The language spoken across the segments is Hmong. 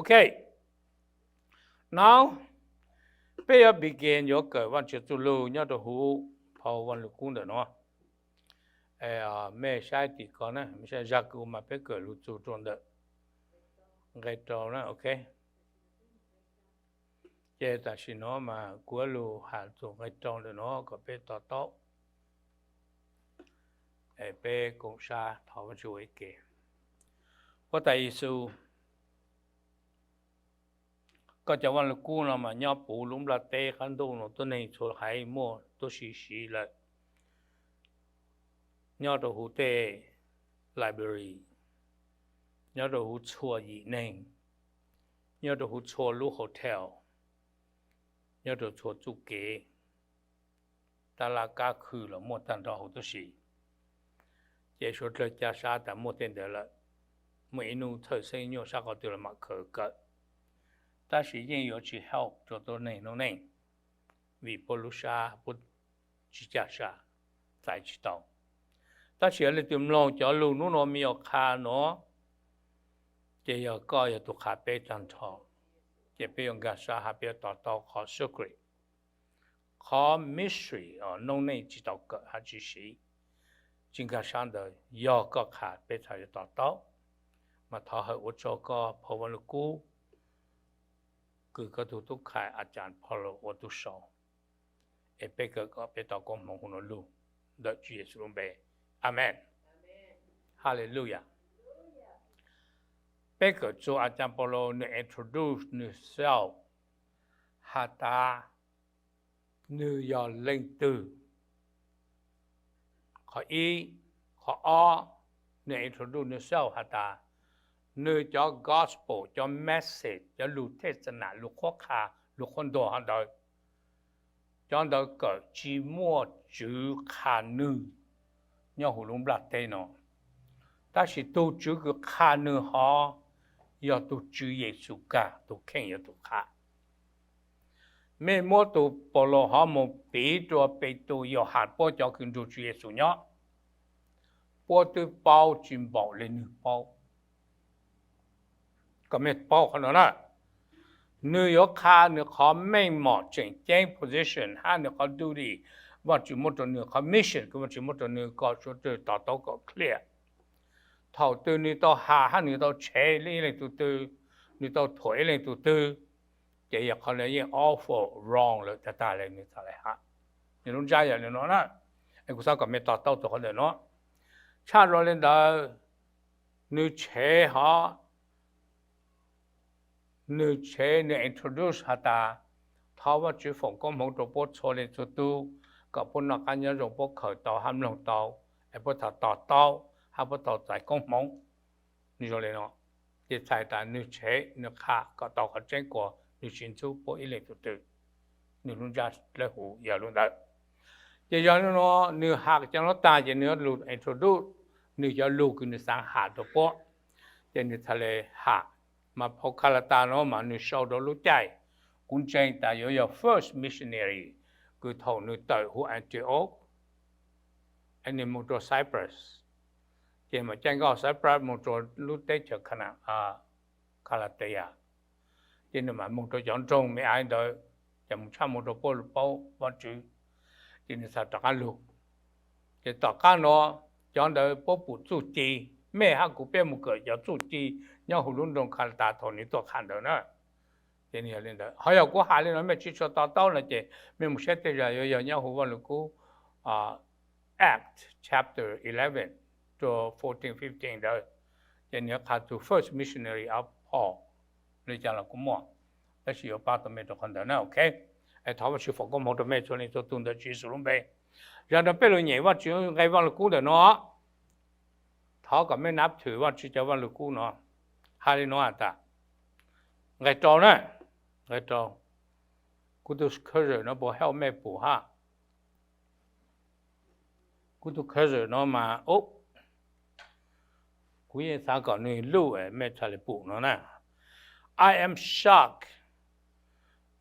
Ok, now peb yuav begin yuav kawm Vajtswv txuj lug nyob rau huv phau Vaj Lug Kub ntawm no. Mej saib tim ko na, mej saib zaj kws mas peb kawm lug txug rau ntawm nqe rau na, ok. Ces tam sim no mas kuv lug has txug nqe rau ntawm no kom peb to taub. Peb koom sab thov Vajtswv ua ib ke. Huab Tais Yexus, koj cov Vaj Lug Kub no mas nyob puv lub nplaj teb qab ntuj no tuab neeg txhua haiv muaj tuab si siv lawm, nyob rau huv tej library, nyob rau huv txhua yim neeg, nyob rau huv txhua lub hotel, nyob rau txhua txuj kev, taj laj kab khw los muaj tag nrho huv tib si. Ces suav dlawg ca sab tas muaj tej ntawd lawm, muaj ib hnub txhawj xeeb nyuaj sab qhov twg los mam khaws kawm, tab sis yeej yuav tsis help rau tuab neeg noob neej, vim puab lub sab puab tsis ca sab, txais tsis tau. Tab sis yog leej twg mloog cov lug hnub no me nyuam qha nuav, ces yog koj yog tug qha peb tag nrho. Ces peb yuav nkag sab hab peb yuav to taub qhov secret, qhov mystery noob neej tsis tau kawm hab tsis siv, tsis nkag sab ntawd yog koj qha peb txhad yuav to taub. Mas thov hawm ua tsaug koj phau Vaj Lug Kub kws koj tug tub qha Acaas Phaulo ua tug sau, es peb kawm kom peb tau koob hmoov huv nuav lug, ntawm Tswv Yexus lub npe, amees. Haleluyas. Peb kawm txug Acaas Phaulo nwg introduce nwg self has tas nwg yog leej twg. Qhov ib, qhov ob, nwg introduce nwg self has tas nwg cov gospel, cov message, cov lug thej xa nam, lug qhuab qha, lug qhuab ntuas hov ntawd, cov ntawd kawm tsis muaj tswv qha nwg nyob huv lub nplaj teb no. Tab sis tug tswv kws qha nwg hov yog tug Tswv Yexus kag, tug kheej yuav tug qha. Mej muab tug Paulus hov moog piv rua Petus, Yauhas, puab cov kws nrug Tswv Yexus nyob, puab twb paub tsis npaum le nwg paub. Kom mej paub qhov no na, nwg yuav qha nwg qhov meej mom tseem ceeb position hab nwg qhov duty Vajtswv muab rua nwg, qhov mission kws Vajtswv muab rua nwg kom suav dlawg to taub kom clear. Thaum twg nwg tau has hab nwg tau tshev ib leej tug twg, nwg tau thuam ib leej tug twg, ces yog qhov no yeej awful wrong lawm tag tag le nwg txhad le has. Nwg lub ntsab yog le no na, es kuv xaav kom mej to taub txug qhov ntawm no. Tshaj lug le ntawd, nwg tshev hov, nwg tshev nwg introduce has tas thov Vajtswv foom koob hmoov rua puab txhua leej txhua tug, kom puab noj qab nyob zoo, puab khaws tau hab mloog tau, es puab txhad to taub hab puab txhad txais koob hmoov. Nwg zoo le no, ces txhais tas nwg tshev nwg qha kom tau qhov tseeb kuas nwg tsis ntxub puab ib leej tug twg. Nwg lub ntsab dlawb huv yog lub ntawd. Ces yog le no, nwg has cov nuav tag ces nwg yuav lug introduce nwg cov lug kws nwg xaav has rua puab, ces nwg txhad le has. Mas phau Kalatas nuav mas nwg sau rua lub caij, kuv ntseeg tas yuav yog first missionary kws thaum nwg tawm huv Antioch, nwg moog rua Cyprus, ces mam caij nkoj Cyprus moog rua lub teb chaws Kana, Kalatia, ces nwg mam moog rua cov nroog me aiv ntawd, ces moog tshaj moog rua puab lug paub Vajtswv, ces nwg txhad rov qab lug. Ces tom qab nuav, cov ntawd puab pum txuj ci, mej hab kuv peb moog kawm cov txuj ci nyob huv lub nroog Kalatas thaum nwg tuaj qha ntawd na. Ces nwg yog le ntawd, ho yog kuv has le no mej tsis tshua to taub no ces mej moog saib tej zag yuav yog nyob huv Vaj Lug Kub Act chapter eleven rua fourteen, fifteen ntawd, ces nwg qha txug first missionary of Paul, le caag los kuj muaj, tab sis yuav pab tau mej rua qhov ntawd na, ok. Thov Vajtswv foom koob hmoov rua mej txhua leej txhua tug ntawm Tswv Yexus lub npe. Zag nuav peb lug nyem Vajtswv nqe Vaj Lug Kub ntawm no, thov kom mej nab thwm Vajtswv cov Vaj Lug Kub no. Has le nuav has tas, nqe rau na, nqe rau, kuv tug cursor no puas help mej pum hab? Kuv tug cursor no mas, kuv yeej xav kom nwg luj mej txhad le pum no na. I am shocked.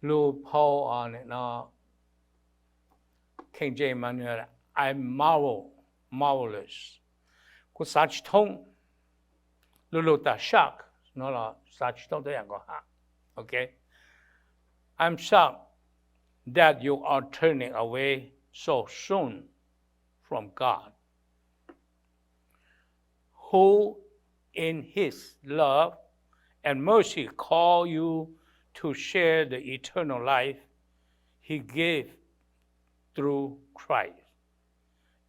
Lug phau no, King James mas, I marvel, marvelous. Kuv xav tsis thoob. Lug lug tas shock, no los xav tsis tau tej yam nkaus hab. Okay. I'm shocked that you are turning away so soon from God, who in his love and mercy call you to share the eternal life he gave through Christ.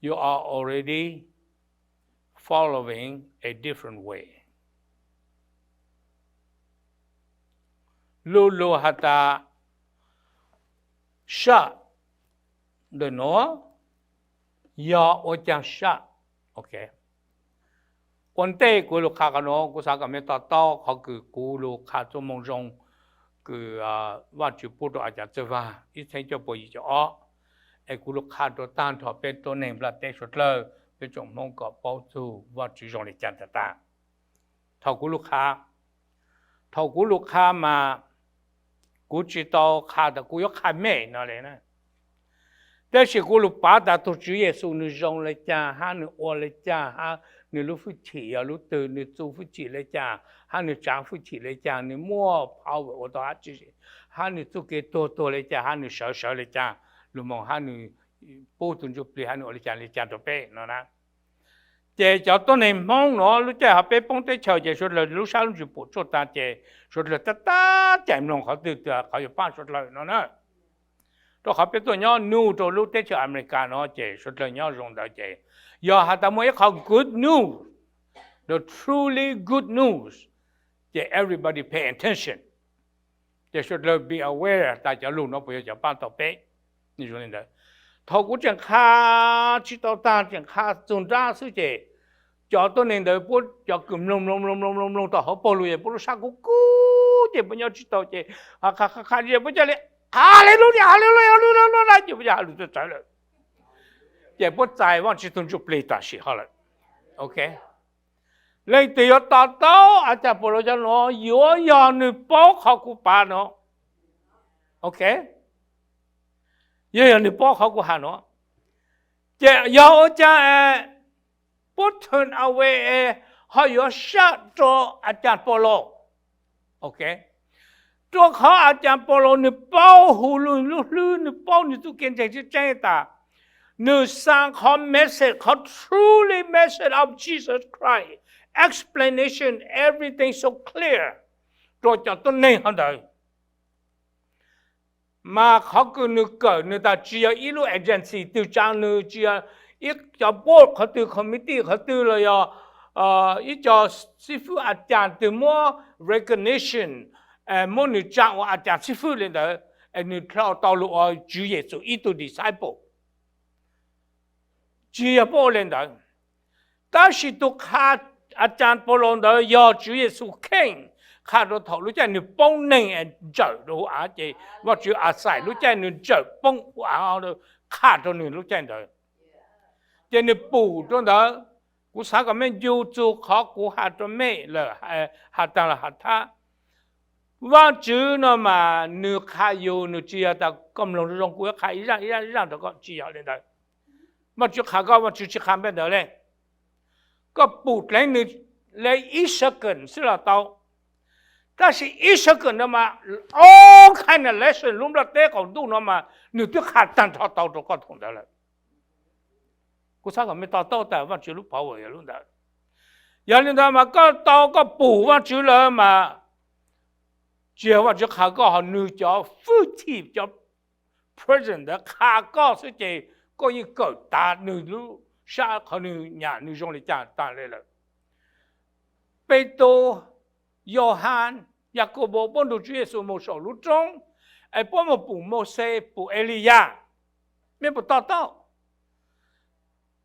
You are already following a different way. Lu lug has tas shocked ntawm nuav yog ua caag shocked? Okay. Ua ntej kuv lug qha qhov nuav, kuv xaav kom mej to taub qhov kws kuv lug qha txuj moo zoo kws Vaajtswv pub rua A Caas Txawj Vaag ib txheeb cuaj pua yim caum ob, es kuv lug qha rua taag nrho peb tuab neeg nplaj teb suav dlawg, peb tsoom Hmoob kom paub txug Vaajtswv zoo le caag taag taag. Thaum kuv lug qha, thaum kuv lug qha mas kuv tsi tau qha tas kuv yuav qha mej no le na. Tab sis kuv lug pav tas tug Tswv Yexus nwg zoo le caag hab nwg ua le caag hab nwg lub hwj chim yog lub twg, nwg txuj hwj chim le caag hab nwg tsaav hwj chim le caag, nwg muaj power ua tau dab tsi hab nwg txuj kev tuag tuag le caag hab nwg sawv sawv le caag, lug moog hab nwg pub tug ntsuj plig hab nwg ua le caag le caag rua peb no na. Ces cov tuab neeg Hmoob nuav lub caij hov peb poob teb chaws ces suav dlawg lub sab lub ntsws pum tsuaj taag ces suav dlawg tab tab caim mloog qhov twg tas qhov yuav paab suav dlawg no na. Rua qhov peb tuaj nyob nuj rua lub teb chaws America no ces suav dlawg nyob zoo ntawd ces yog has tas muaj ib qho good news, the truly good news, ces everybody pay attention. Ces suav dlawg be aware tas cov lug nuav puas yog cov paab tau peb. Thaum kuv tseem qha tsi tau taag, tseem qha txug nrab xwb ces cov tuab neeg ntawd puab cov kws mloog mloog mloog mloog mloog mloog tau hauv pawg lug es puab lub sab kub kub ces puab nyob tsi tau ces qha qha qha ces puab ca le Hallelujah, Hallelujah, Hallelujah ces puab ca ha lug txawv txawv lawm. Ces puab txais Vaajtswv tug ntsuj plig tam sim hov lawm. Ok. Leej twg yuav to taub A caas Paulus cov nuav yuav yog nwg paub qhov kuv pav nuav. Ok. Yuav yog nwg paub qhov kuv has nuav. Ces yog ua caag puab turn away ho yuav sab rua A caas Paulus? Ok. Rua qhov A caas Paulus nwg paub hu lug lub hlwb, nwg paub nwg txuj kev ntseeg tseeb tseeb tas nwg xaa qhov message, qhov truly message of Jesus Christ, explanation, everything so clear rua cov tuab neeg hov ntawd. Mas qhov kws nwg kawm nwg tas tsi yog ib lub agency twg tsaa nwg, tsi yog ib co board qhov twg, committee qhov twg los yog ib co xib fwb A caas twg muab recognition, muab nwg tsaa ua A caas xib fwb le ntawd, es nwg dlhau tau lug ua Tswv Yexus ib tug disciple. Tsi yog puab ua le ntawd. Tab sis tug qha A caas Paulus ntawd yog Tswv Yexus kheej qha rua thaum lub caij nwg poob neeg es ntsawm rua huv av ces Vaajtswv assign lub caij nwg ntsawm poob huv av, qha rua nwg lub caij ntawd. Ces nwg pum rua ntawd. Kuv xaav kom mej ncu txug qhov kuv has rua mej lawm, has taag los has thab. Vaajtswv no mas nwg qha yus, nwg tsi yog tas koj mloog zoo zoo kuv yuav qha ib zaaj ib zaaj ib zaaj rua koj, tsi yog le ntawd. Vaajtswv qha koj, Vaajtswv tsi qha npaum ntawd le. Koj pum dleev nwg le ib second xwb los tau. Tab sis ib second no mas all kind of lesson lub nplaj teb qaum ntuj no mas nwg twb qha taag nrho tau rua koj thaum ntawd lawm. Kuv xaav kom mej to taub tas Vaajtswv lub power yog lub ntawd. Yog le ntawd mas koj tau koj pum Vaajtswv lawm mas tsi yog Vaajtswv qha koj, ho nwg cov fwj chim, cov presence ntawd qha koj xwb ces koj yeej kawm tas nwg lub sab qhov nwg nyam nwg zoo le caag taag le lawm. Petus, Yauhas, Yakaupas puab nrug Tswv Yexus moog saum lub roob, es puab moog pum Mauxes, pum Eliyas. Mej puas to taub?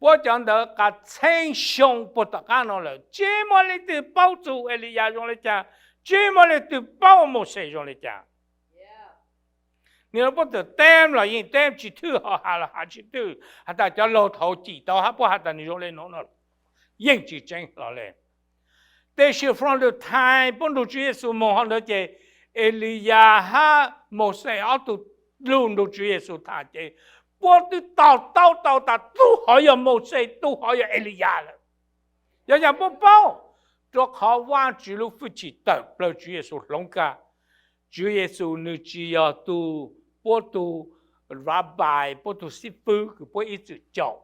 Puab cov ntawd qas txheeb xyoo puag tom qab no lawm tsi muaj leej twg paub txug Eliyas zoo le caag, tsi muaj leej twg paub Mauxes zoo le caag. Nwg puab tawm teb los yeej teb tsi thwj, ho has los has tsi thwj, has tas cov laug thaud cim tau hab puab has tas nwg zoo le nuav no yeej tsi tseeb hlo le. Tab sis from the time puab nrug Tswv Yexus moog hov ntawd ces Eliyas hab Mauxes ob tug lug nrug Tswv Yexus tham ces puab twb to taub tau tas tug hov yog Mauxes, tug hov yog Eliyas lawm. Yog yaam puab paub, Rau qhov Vajtswv lub hwj chim tawm plaws Tswv Yexus hloov kag. Tswv Yexus nws tsis yog tus puab tug rabbi, puab tug xib fwb kws puab ib txwm caum,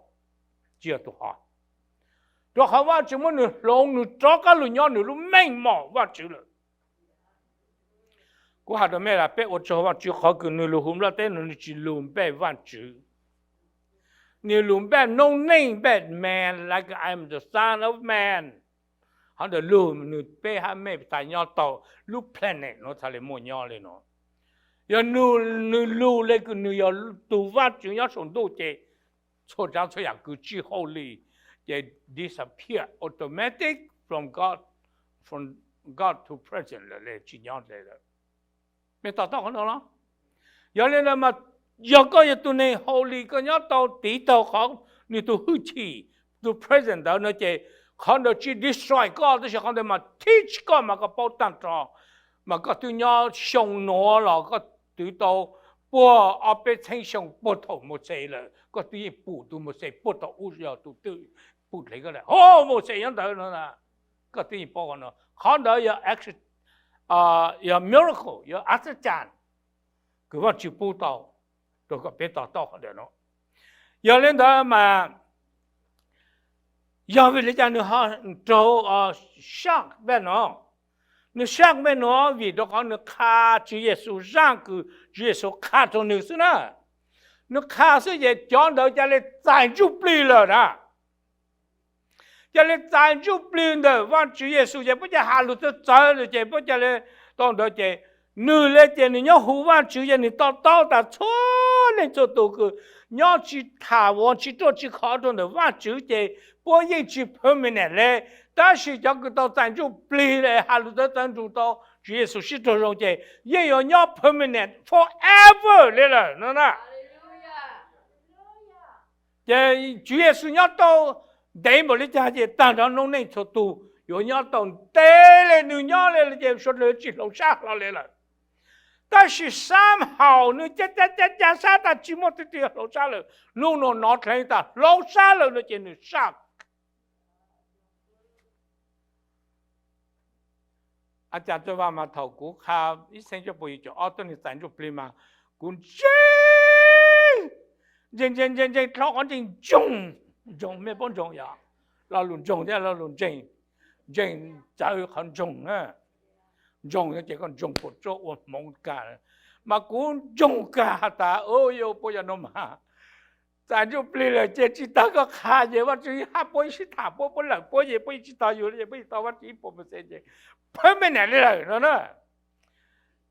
tsis yog tus hov. Rau qhov Vajtswv muab nws hloov, nws rov qab lug nyob nws lub meej mom Vajtswv lawm. Kuv has rau mej las peb ua tsaug Vajtswv qhov kws nws lug hu nplaj teb no nws tsis lug npej Vajtswv. Nws lug npej noob neej, npej man, like I am the son of man. Qhov ntawd lug nws peb hab mej tas nyob tau lub planet no txhaj le muaj nyob le no. Yog nws, nws lug le kws nws yog tus Vajtswv nyob saum ntuj ces txhua tsav txhua yam kws tsis holy ces disappear automatic from God, from God to present lawm le tsis nyob le lawm. Mej to taub qhov no los? Yog le ntawd mas yog koj yog tus neeg holy koj nyob tau tiv taug qhov nws tus hwj chim, tus present ntawd no ces qhov ntawd tsis destroy koj tab sis qhov ntawd mas teach koj mas koj paub tag nrho. Mas koj twb nyob xyoo nuav los koj twv tau puag ob peb txheeb xyoo puag thaum Mauxes lawm koj twb yeej pum tus Mauxes puag thaum ub yog tus twg pum dlev koj lawm, ho Mauxes nyob ntawd no. Koj twb yeej paub qhov no, qhov ntawd yog, yog miracle, yog a xab cas kws Vajtswv pub tau rau kom peb to taub qhov ntawd no. Yog le ntawd mas yog vim le cas nws ho raug saj npej no? Nws saj npej no vim rau qhov nws qha Tswv Yexus zaaj kws Tswv Yexus qha rau nws xwb na. Nws qha xwb ces cov ntawd ca le txais ntsuj plig lawm na. Ca le txais ntsuj plig ntawm Vajtswv Yexus ces puab ca has lug txawv txawv lawm ces puab ca le tau ntawd ces nws le ces nws nyob hu Vajtswv ces nws to taub tas txhua leej txhua tus kws nyob tsis tham vov tsis ruaj tsis khov rau ntawm Vajtswv ces puab yeej tsis permanent le. Tab sis cov kws tau txais ntsuj plig le has lug txawv txawv nrug tau Tswv Yexus sib raug zoo ces yeej yuav nyob permanent forever le lawm no na. Ces Tswv Yexus nyob tau ntev npaum le caag ces tag nrho noob neej txhua tug yuav nyob tau ntev le nws nyob le ces suav dlawg tsis hloov sab hlo le lawm. Tab sis sab haum nws ca ca ca ca sab tas tsis muaj twg twg yuav hloov sab lawm. Nub nua nov dheev tas hloov sab lawm no ces nws saj. A cas txawj vaj mas thaum kuv qha ib txheeb cuaj puas yim caum ob tuab neeg txais ntsuj plig mas kuv ntseeg, ntseeg ntseeg ntseeg ntseeg dlhau qhov ntseeg ntsoog, ntsoog mej paub ntsoog yog lo lus ntsoog thiab lo lus ntseeg, ntseeg txawv qhov ntsoog na. Ntsoog no ces koj ntsoog puas tsuaj ua hmoov kag, mas kuv ntsoog kag has tas u yuav puas yog no mas txais ntsuj plig lawm ces tsis tag koj qha ces Vajtswv hab puab sib tham puab, puab lawm puab ces puab yeej tsis tog yus ces puab yeej tau Vajtswv ib puas percent ces phawb mej nam li lawm no na.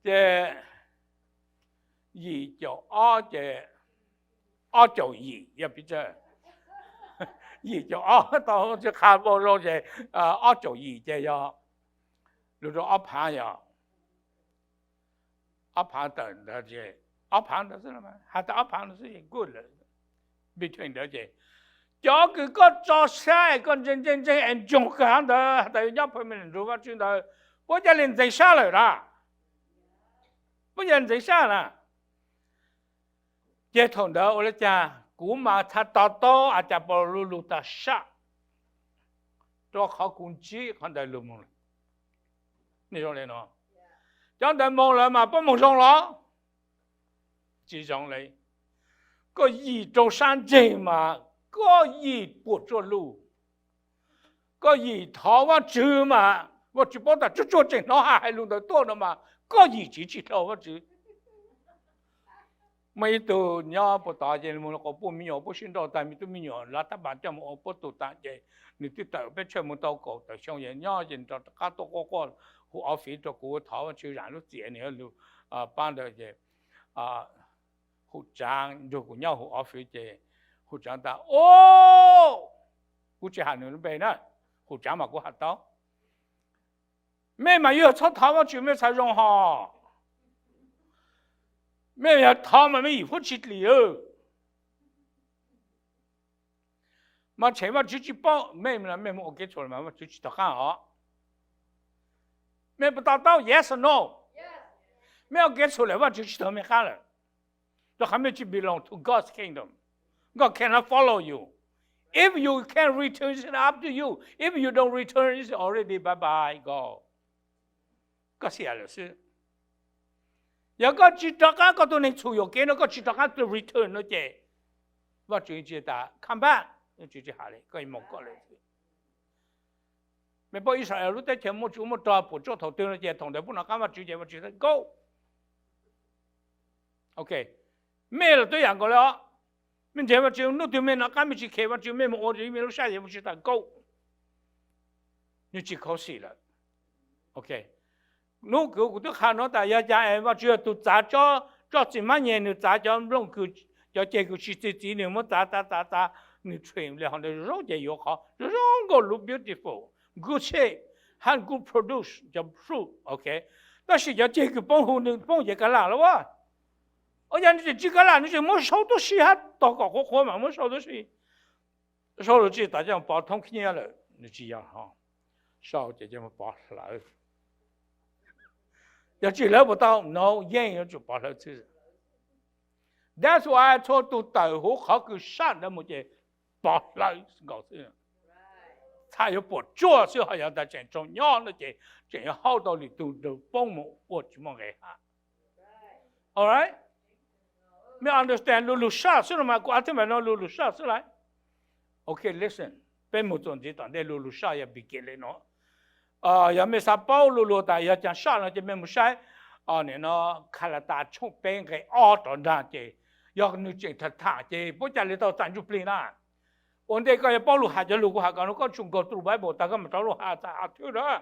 Ces yim caum ob ces, ob caum yim yog piv txwv, yim caum ob tau tsi qha npaum zoo ces ob caum yim ces yog lug rau ob phaav yog ob phaav tawm ntawd ces ob phaav ntawd xwb, has tas ob phaav ntawd xwb good lawm. Between ntawd ces cov kws koj tso sab es koj ntseeg ntseeg ntseeg es ntsoog kag ntawd has tas yuav nyob permanent nrug Vajtswv ntawd puab ca le ntxeev sab lawm na. Puab ca le ntxeev sab na. Ces thaum ntawd ua le caag kuv mas txhaj to taub a cas Paulus lug tag sab, rau qhov kuv ntsib qhov ntawd lug moog lawm. Cov ntawd moog lawm mas puab moog zoo los? Tsis zoo le. Koj yim rau sab ntseg mas koj yim puas tsuaj luj. Koj yim thov Vajtswv mas Vajtswv paub tas tsuag tsuag tseem hnov has hais lug ntawd tuaj no mas koj yim tsis tsim dlhau Vajtswv. Muaj ib tug nyob puag tod ces moog lug quas puj me nyuam, puab sib nrauj tag, me tub me nyuam lav tab pas coj moog ua puab tug tas ces nws twb tawm peb tshuaj moog tau kaum tawm xyoo ces nyob ces rov qab tuaj quaj quaj hu office rau kuv thov Vajtswv zaam lub txiam nws lug pab ntawd ces hum tsaav nrug kuv nyob hu office ces hum tsaav tas, o, kuv tsis has nws lub npe na, hum tsaav mas kuv has tau. Mej mas yog txhob thov Vajtswv mej xaav zoo hos. Mej yog thov mas mej yim huab tsis dlim. Mas tsheem Vajtswv tsis paub, mej, mej moog ua kev txhum lawm mas Vajtswv tsis tog qaab os. Mej puas to taub yes or no? Mej ua kev txhum lawm Vajtswv tsis tog mej qaab lawm. Rau qhov mej tsis belong to God's kingdom. God cannot follow you. If you can return, it's up to you. If you don't return, it's already bye bye, go. Koj xiam lawm xwb. Yog koj tsis rov qab, koj tus neeg txhum yuam kev no koj tsis rov qab return no ces Vajtswv tsis tas come back, Vajtswv tsis hais li, koj mus koj lawm. Me poj Israel lub teb chaws muaj tsov muaj rog puas tsuaj thaum twg no ces thaum ntawd pub nov qab Vajtswv ces Vajtswv tas go. Ok, mej los twb yam nkaus li os. Mej ntseeg Vajtswv, hnub twg mej nov qab mej tsis khes Vajtswv, mej mus ua mej lub sab ces Vajtswv tas go. Nws tsis khuv xim lawm. Ok, hnub kuv, kuv twb qha no tas yog cas es Vajtswv yog tus txav tsob txiv hmab nyem, nws txav cov nplooj kws, cov ceg kws tsis txi txiv, nws muab txav txav txav txav, nws trim li ho ntawd zoo ces yuav qhov zoo zoo nkauj, look beautiful, good shape, hab good produce cov fruit, ok. Tab sis cov ceg kws poob hu nws poob ces kav lam lawm as. Ua cas nws tseem tsis kav lam, nws tseem muab sau tuab si hab tog kom qhuav qhuav mas muab sau tuab si. Sau lawm tsis tas coj pov thoob khib nyiab lawm, nws tsis yog ho. Sau ces coj pov hlawv. Yog tsis hlawv puas tau? No, yeej yuav tsum pov hlawv xwb. That's why txhua tus tawm huv qhov kws sab ntawd mus ces pov hlawv nkaus xwb. Txhaj yuav puas tsuaj xwb, ho yog tas tseem tsaug nyob no ces tseem yuav haub tau lwm tug poob mus ua tsis muaj nqe hab. Alright, mej understand lug lug saj xwb los mas, kuv a thib npaim no lug lug saj xwb lawm. Ok, listen, peb mus txuas ntxiv tom ntej, lug lug saj yog begin li no. Yog mej xav paub lug lug tas yog caag saj no ces mej mus saib, nim no Kalatas tshooj peb nqe ob rov nraag ces yog nws tseem tham tham ces puab ca le tau txais ntsuj plig na. Ua ntej koj yuav paub lug has cov lug kuv has ko no, koj tsum go through Bible tas koj mam rov lug has txais a thwb na.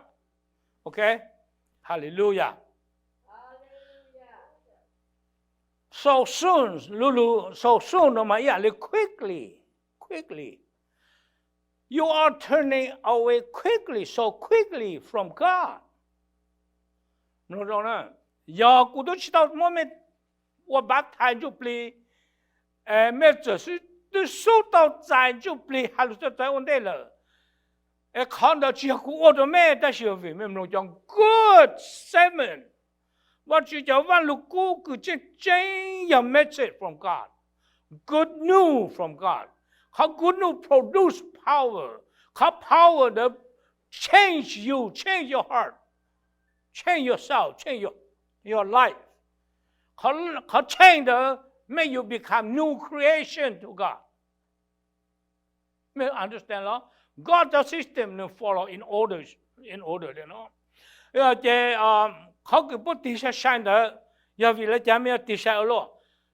Ok, hallelujah. So soon, lug lug so soon no mas ib yam li quickly, quickly. You are turning away quickly, so quickly from God. Yog kuv twb tsis tau muab mej ua baptize ntsuj plig, mej txawm twb xub tau txais ntsuj plig has lug txawv txawv ua ntej lawm, es qhov ntawd tsis yog kuv ua rau mej, tab sis yog vim mej mloog cov good sermon. Vajtswv cov vaj lug kub kws tseeb tseeb yog message from God, good news from God. Qhov good news produce power. Qhov power ntawd change you, change your heart, change your soul, change your, your life. Qhov change ntawd make you become new creation to God. Mej understand los? God cov system nws follow in order, in order li no. Ces qhov kws puab tig sai sai ntawd, yog vim le caag mej yuav tig sai ua luaj?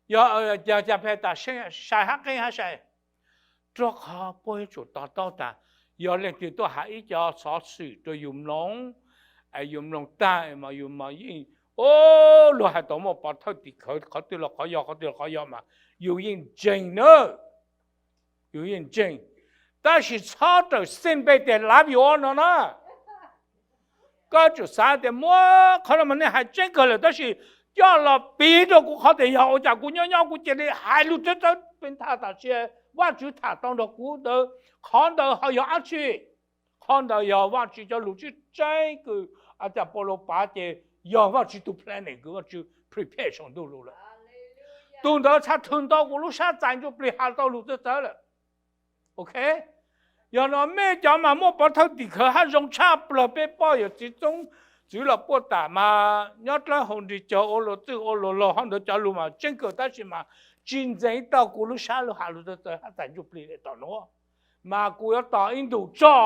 Yog caag peb tas sai hab qeeb hab sai? Rua qhov puab yuav tsum to taub tas, yog leej twg tuaj has ib co xov xwm rua yus mloog, es yus mloog tag mas yus mas yeej, o, luag hais tau muaj pov thawj tim khawv, qhov twg los qhov yog, qhov twg los qhov yog mas yus yeej ntseeg na. Yus yeej ntseeg, tab sis txhob rawm xij npe tes lav yuav no na. Koj tsum xav tias muab qhov no mas nej hais tseeb kawg lawm, tab sis coj los piv rau kuv qhov tias yog ua cas kuv nyob nyob kuv cia li hais lug txawv txawv peb ntha tam sia, Vajtswv tham tau nrog kuv ntawd, qhov ntawd ho yog dab tsi? Qhov ntawd yog Vajtswv cov lug tseeb tseeb kws a cas Paulus pav ces yog Vajtswv tug planning kws Vajtswv prepare saum ntuj lug lawm. Tug ntawd txha thwm ntau kuv lub sab txais ntsuj plig has tau lug txawv txawv lawm. Ok, yog no mej cov mas muaj pov thawj tim khawv hab zoo tshaj plawg peb poj yawm txiv txoob txwv los puaj tam mas nyob dlawb hau nrig caug ua luag txwj ua luag laug hov ntawd cov lug mas tseeb kawg tab sis mas tsis ntxeev tau kuv lub sab lug has lug txawv txawv hab txais ntsuj plig le tom nuav, mas kuv yuav tos ib ntus tso.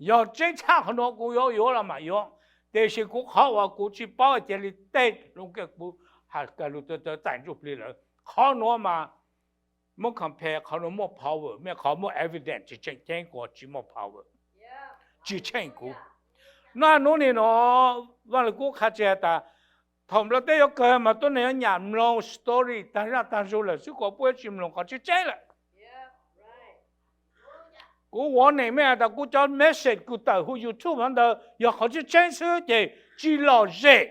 Yog tseeb tshaj qhov nuav kuv yuav yuav los mam yuav, tiam sis kuv qhov uas kuv tsis paub cia li tej lug kuv has lug txawv txawv txais ntsuj plig lawm. Qhov nuav mas muab compare, qhov nuav muaj power, mej qhov muaj evidence tsis tseem ceeb, kuv tsis muaj power, tsis tsheej kuv. Naj nub ni no, Vaaj Lug Kub qha tsi has tas, thaum nplog teb yuav kawg mas tuab neeg yuav nyam mloog story taag zaj taag zug lawm xwb kuas puab yuav tsis mloog qhov tseeb tseeb lawm. Kuv warning mej has tas kuv cov message kws tawm hu YouTube ntawd yog qhov tseeb tseeb xwb ces tsis lom zem.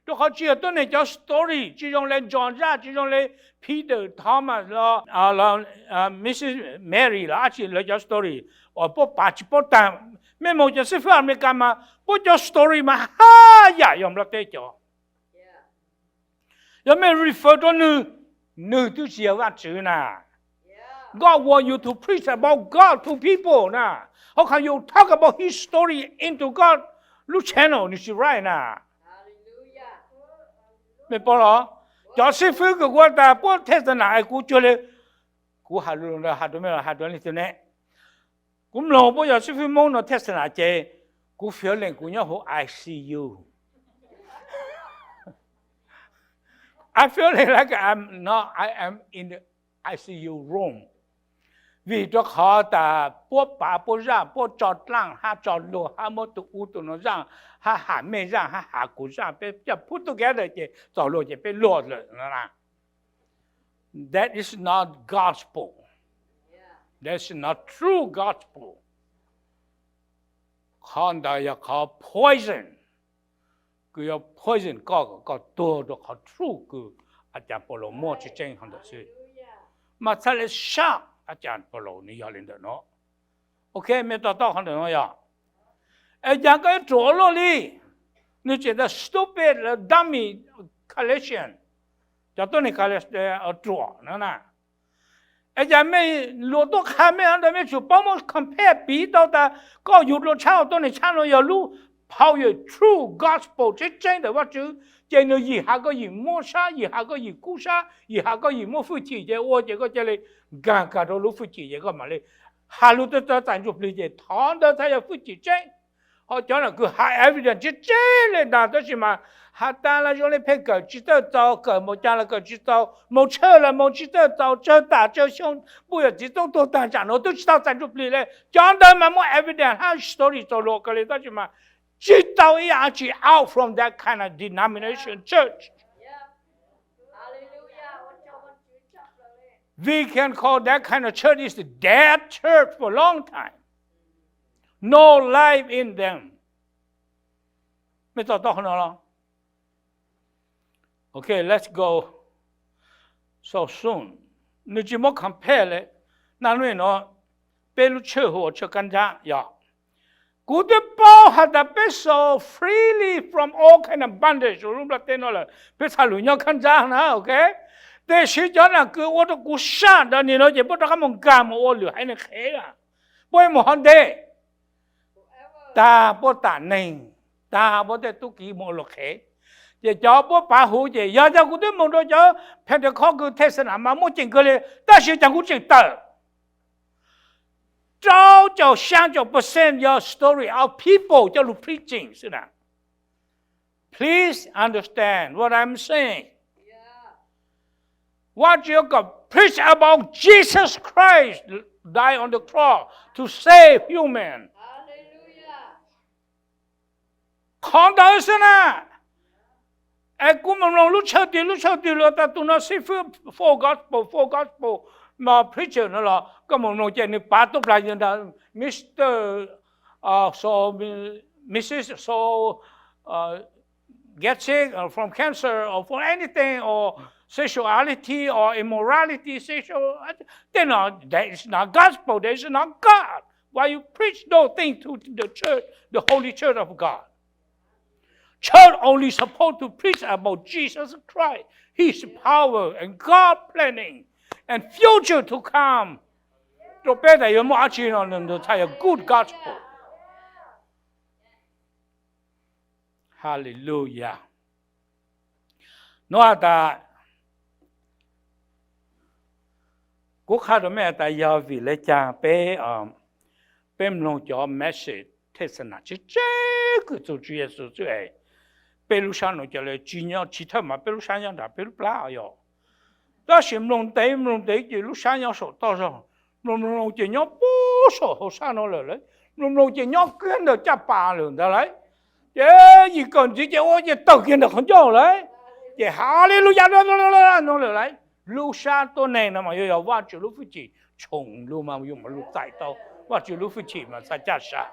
Rua qhov tsis yog tuab neeg cov story, tsis zoo le John zaj, tsis zoo le Peter, Thomas los, Missis Mary los dab tsi lawv cov story uas puab pav tsis paub taag. Mej moog cov xib fwb Amelikas mas puab cov story mas haj yam yog nplog teb cov. Yog mej refer rua nwg, Nws twb tsis yog Vajtswv na. God want you to preach about God to people na. How can you talk about his story into God lub channel? Nws tsis right na. Mej paub los? Cov xib fwb kws kuv tas puab thej xa nam es kuv cuag li, kuv has lus ntawd has rua mej los has rua leej twg ne? Kuv mloog puab cov xib fwb Moob no thej xa nam ces kuv feeling kuv nyob huv I C U. I feeling like I'm not, I am in the I C U room. Vim rua qhov tas puab pav puab zaj, puab tso dlaaj hab tso luag hab muab tug ub tug no zaaj hab has mej zaaj hab has kuv zaaj, peb coj put together ces txaus luag ces peb luag lawm no na. That is not gospel. That is not true gospel. Qhov ntawd yog qhov poison, kws yuav poison koj kom koj tuag rua qhov truth kws a caag Paulus muab tseeb tseeb qhov ntawd xwb. Mas txhad le sab a caag Paulus nws yog le ntawm no. Ok, mej to taub qhov ntawm no yog, es caag koj yuav ruam luaj li? Nws tseem tas stupid, dummy, Galatian, cov tuab neeg Galatian ruam no na. Es cas mej luag tuaj qha mej ntawd mej tsum paub muab compare piv tau tas koj yug dlua tshab tuab neeg tshab no yog lub power true gospel tseeb tseeb ntawm Vajtswv, ces nws yim has koj yim mob sab, yim has koj yim kub sab, yim has koj yim muaj hwj chim ces ua ces koj ca le nkaag kag rua lub hwj chim ces koj mam le has lug tau txais ntsuj plig ces qhov ntawd txhad yog hwj chim tseeb. Ho cov nam kws has evidence tseeb tseeb le ntag tab sis mas has tas los zoo le pheej kawm tsis txawj txaus, kawm npaum caag los kawm tsis txaus, moog tshawj los moog tsis txawj txaus, tsawg tam tsawg xyoo puj yawm txiv txoob tuag taag tsam nuav twb tsis tau txais ntsuj plig le. Cov ntawd mas muaj evidence hab story txaus luag kawg le tab sis mas tsis tau ib yam dlaab tsi out from that kind of denomination church. We can call that kind of church is a dead church for a long time. No life in them. Mej to taub qhov no los? Ok, let's go. So soon. Nws tsis muab compare le. Naj nub nuav peb lub tshawj hu ua tshawj kab ntsab yog. Kuv twb paub has tas peb so freely from all kind of bondage lub nplaj teb no lawm, peb txhaj lug nyob kab ntsab na, ok. Tab sis cov nam kws ua rua kuv sab nrad nim no ces puab rov qab moog nkaag moog ua lwm haiv neeg qhev lawm, puab moog hov ntej. Taag puab tam neeg, taag puab tej tub ki moog ua luag qhev. Ces cov puab pav huv ces yog cov kuv twb moog rua cov Pentecost kws thej xa nam mas muaj ceem kawg le, tab sis caag kuv tseem tawm. Rau caum xyaa caum percent yog story of people coj lug preaching xwb na. Please understand what I'm saying. Vajtswv kom preach about Jesus Christ died on the cross to save human. Qhov ntawd xwb na. Es kuv moog mloog lub tshawj twg lub tshawj twg lug tas tug no xib fwb full gospel, full gospel, no preacher no los koj moog mloog ces nws pav tuab plag yog ntag, Mister, uh, so, Missus So, uh, get sick uh, from cancer or from anything or sexuality or immorality, sexual, uh, you know, that is not gospel, that is not God. Why you preach those things to the church, the holy church of God? Church only supposed to preach about Jesus Christ, His power, and God planning, and future to come. Rau peb tas yuav muaj dab tsi no nws txhaj yog good gospel. Hallelujah. Nuav has tas, kuv qha rua mej has tas yog vim le caag peb, peb mloog cov message thej xa nam tseeb tseeb kws txug Tswv Yexus xwb es peb lub sab nuav ca le tsis nyob, tsis thawj mas peb lub sab nyob nram peb lub plab yog. Tab sis mloog ntev mloog ntev ces lub sab nyob saum toj zog, mloog mloog ces nyob puag saum hauv sab no lawm lauj, mloog mloog ces nyob kiag ntawm caj pas lawm ntag lauj. Ces yim kawm ntxiv ces ua ces tawm kiag ntawm qhov ncauj lawm, ces hallelujah no lawm lauj. Lub sab tuab neeg no mas yuav yog Vajtswv lub hwj chim tshoov lug mas yug mas lug txais tau Vajtswv lub hwj chim mas txhaj caj sa.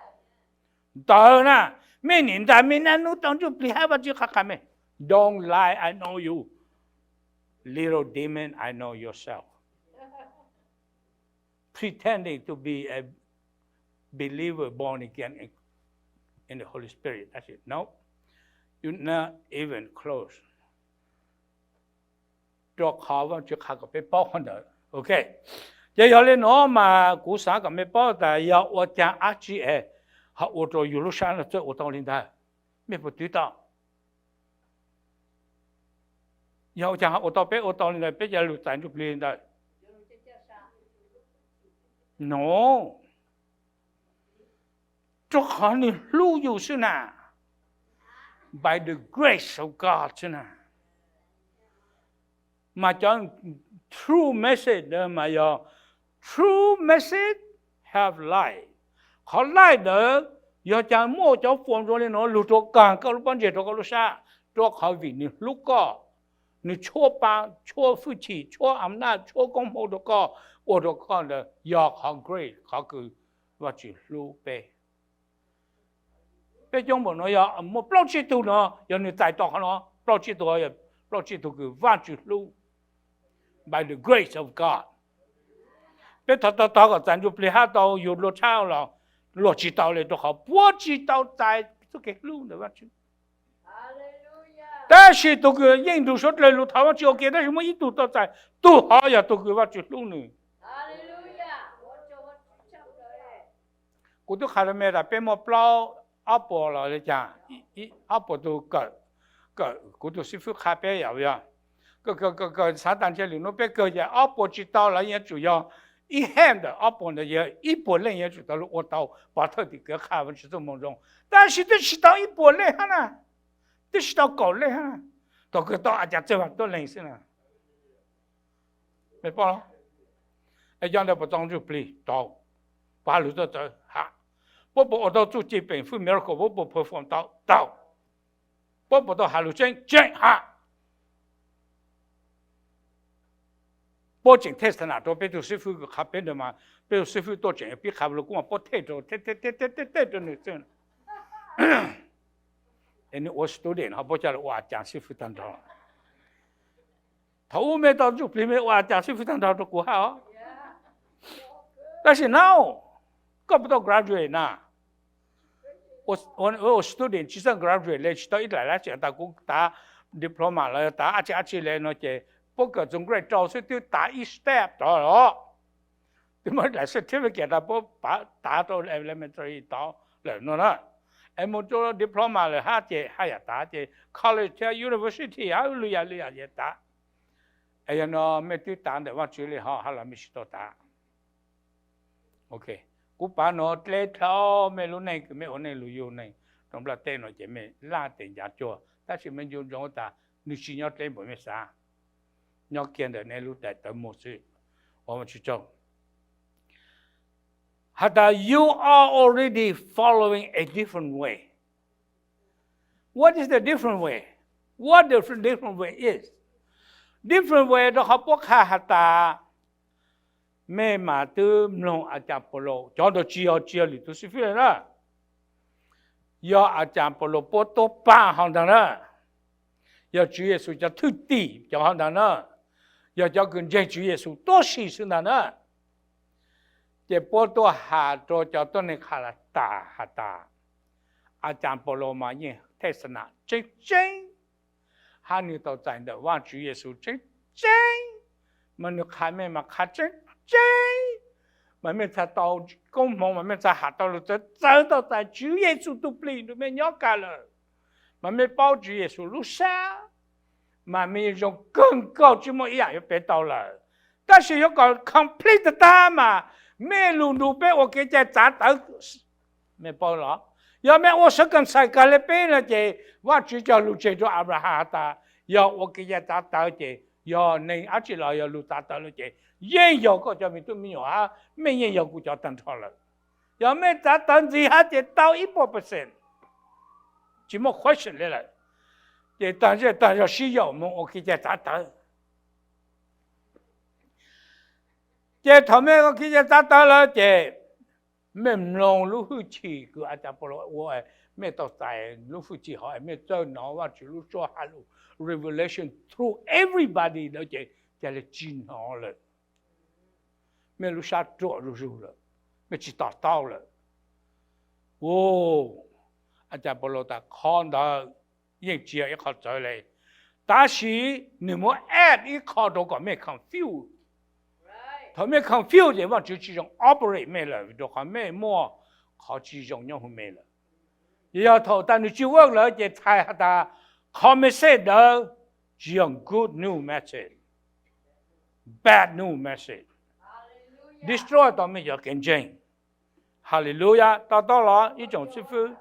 Ntawd na, mej nim nrag mej naj nub tau ntsuj plig hab Vajtswv qha qha mej. Don't lie, I know you. Little demon, I know yourself. Pretending to be a believer born again in, in the Holy Spirit. I said, no, you're not even close. rau qhov Vajtswv qhia kom peb paub qhov ntawd. Ok, ces yog li no mas kuv xav kom mej paub tas yog ua caag dab tsi es ho ua rau yus lub sab no txawj ua tau li ntawd. Mej puas twv tau? Yog ua caag ho ua tau, peb ua tau li ntawd, peb cov lug txais ntsuj plig li ntawd? No, rau qhov nwg hlub yus xwb na. By the grace of God xwb na. Mas cov true message ntawd mas yog true message have life. Qhov life ntawd yog caag muaj cov form zoo li no lug rua kaag koj lub pob ntseg rua koj lub sab, rua qhov vim nwg hlub koj, nwg tshuab pab, tshuab hwj chim, tshuab am naj, tshuab koob hmoov rua koj, ua rua koj ntawd yog qhov grace, qhov kws Vajtswv hlub peb. Peb coob npaum no yog muaj plaub tsib tug no, yog nwg txais tau qhov no, plaub tsib tug, plaub tsib tug kws Vajtswv hlub. By the grace of God. Peb tog tog tog kom txais ntsuj plig hab tau yug dlua tshab los, luag tsi tau le rua qhov puab tsi tau txais txuj kev hlub ntawm Vajtswv. Tab sis tug kws yeej nrug suav dlawg lug thov Vajtswv ua ke tab sis muaj ib tug tau txais, tug hov yog tug kws Vajtswv hlub nwg. Kuv tub qha rua mej tas peb muaj plaub, ob puas los le caag, ob puas tug kawm, kawm kuv tug xib fwb qha peb yog, yog kawm, kawm xaav tas ntshe lwm nub peb kawg ces ob puas tsi tau los yuav tsum yog ib hab ntawm ob puas ntawd yog ib puas leej yuav tsum tau lug ua tau pov thawj tim kawv qha Vajtswv txuj moo zoo. Tab sis twb tsi tau ib puas leej hab na, twb tsi tau kaum leej hab na, thaum kawg tau a cas txawj tuab leeg xwb na. Mej paub, es cov ntawd puas tau ntsuj plig? Tau. Puas has lug tuaj txawv? Has. Puab puas ua tau txuj ci peem fwj miracle? Puab puas perform tau? Tau. Puab puas tau has lug tseeb? Tseeb. Has. Puab tseem thej xa nam rua peb tug xib fwb kws qha peb ntawd mas, peb tug xib fwb tuaj tseem pib qha lug kuv mas puab thej rua, thej thej thej thej rua nwg xwb. Es nwg ua student ho puab coj lug ua a cas xib fwb tag nrho. Thaum ub mej tau ntsuj plig mej ua a cas xib fwb tag nrho rua kuv hab os. Tab sis no, koj puas tau graduate na? Ua student tsi txawj graduate le, tsi tau ib daim lab tsi tas kuv tav diploma los tav dab tsi dab tsi le no ces puab kawm txug grade rau xwb twb tav ib step tod los. Twb muaj daim certificate tas puab tav rau elementary tod lawm no na. Es moog rua diploma lawm hab ces haj yam tav ces college thiab university hab lwm yam lwm yam ces tav. Es yog no mej twb tav ntawm Vaajtswv le ho hab los mej tsi tau tav? Ok, kuv pav nuav dleb dlhau mej lub neej kws mej ua neej lug yug neeg rua nplaj teb no ces mej laj tes ncav cuag, tab sis mej nco ntsoov tas nwg tsi nyob dleb npaum mej xav. Nyob kiag ntawm nej lub daim tawv muag xwb. Ua Vaajtswv tsaug. Has tas you are already following a different way. What is the different way? What the different way is? Different way rua qhov puab qha has tas mej mas twb mloog a cas Paulus, cov ntawd tsi yog, tsi yog lwm tug xib fwb le na. Yog a cas Paulus puab tuab paab hov ntag na. Yog Tswv Yexus cov thwj tim cov hov ntag na. Yog cov kws ntseeg Tswv Yexus tuab si xwb ntag na. Ces puab tuaj has rua cov tuab neeg Khalatas has tas, a cas Paulus mas yeej thej xa nam tseeb tseeb, hab nwg tau txais ntawm Vaajtswv Yexus tseeb tseeb, mas nwg qha mej mas qha tseeb tseeb, mas mej txhad tau koob hmoov mas mej txhad has tau lug txawv txawv tau txais Tswv Yexus tug plig rua mej nyob kag lawm, mas mej paub Tswv Yexus lub sab, mas mej zoo kawg nkaus tsi muaj ib yaam yuav pem tau lawm. Tab sis yuav kom complete tag mas mej lug nrug peb ua kev cai txav tawv. Mej paub los? Yog mej ua circumcise kag le peb no ces Vaajtswv cog lug tseg rua Abraham has tas yog ua kev cai txav tawv ces yog neeg dab tsi los yog lug txav tawv lawm ces yeej yog koj cov me tub me nyuam hab mej yeej yog kuv cov tag nrho lawm. Yog mej txav tawv ntxiv hab ces tau ib puas percent, tsi muaj question le lawm. Ces tag zej tag zog sib yaum moog ua kev cai txav tawv. Ces thaum mej ua kev cai txav tawv lawm ces mej mloog lub hwj chim kws a cas Paulus ua, mej tau txais lub hwj chim hov, mej txawj nov Vaajtswv lub suab has lug revelation through everybody ntawd ces ca le tsi nov lawm. Mej lub sab ruam zuj zug lawm, mej tsi to taub lawm. A cas Paulus tas qhov ntawd yeej tsi yog ib qho txawv le, Tab sis nws muab add ib qho rau kom mej confuse. Thaum mej confuse ces Vajtswv tsis zoo operate mej lawm, vim rau qhov mej muaj qhov tsis zoo nyob hauv mej lawm. Ces yog thaum tas nws tsis work lawm ces txhais has tas qhov message ntawd tsis yog good news message, bad news message, destroy tau mej cov kev ntseeg. Hallelujah, to taub los ib tsoom xib fwb.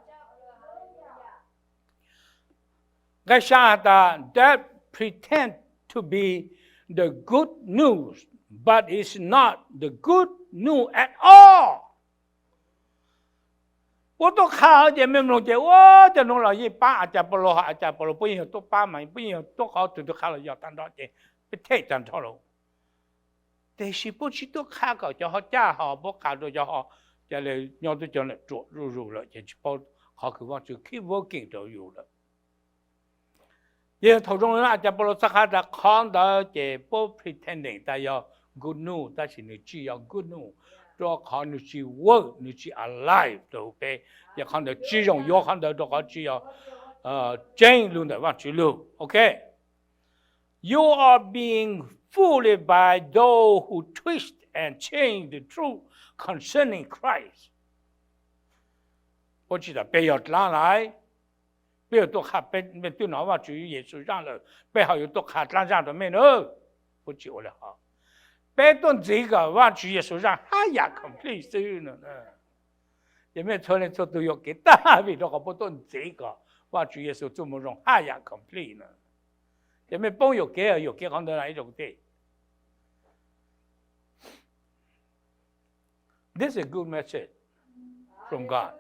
Nqe xya has tas, that pretend to be the good news, but it's not the good news at all. Puab tuaj qha ces mej mloog ces ua cov nuav los yeej paab a cas Paulus, a cas Paulus puab yeej yog tuaj paab mas puab yeej yog tuaj qhov twg twg qha los yog tag nrho ces peb them tag nrho lawm. Tiam sis puab tsis tuaj qha kom cov ho caj ho puab qha rau cov ho, ca le nyob twb cov nam ruam zuj zus lawm ces tsis paub qhov kws Vajtswv keep working rau yus lawm. Ces thaum zoo li no a cas Paulus txhaj qha tas qhov ntawd ces puab pretending tas yog good news tab sis nws tsis yog good news, rau qhov nws tsis work, nws tsis alive rau peb. Ces qhov ntawd tsis zoo yuav qhov ntawd rau qhov tsis yog tseeb lug ntawm Vajtswv lug. Ok. You are being fooled by those who twist and change the truth concerning Christ. Puab tsis tas peb yog dlaab lais, peb yuav tuaj qha peb twb nov Vajtswv Yexus zaaj lawm, peb ho yuav tuaj qha dlaab zaaj rau mej na. Puab tsis ua li hov. Peb tuaj ntxiv kom Vajtswv Yexus zaaj hab yam complete xwb no. Ces mej txhua leej txhua tug yuam kev tag vim rau qhov puab tuaj ntxiv kom Vajtswv Yexus txuj moo zoo hab yam complete no. Ces mej poob yuam kev, yuam kev qhov ntawd ib tsoom kwv tij. This is good message from God.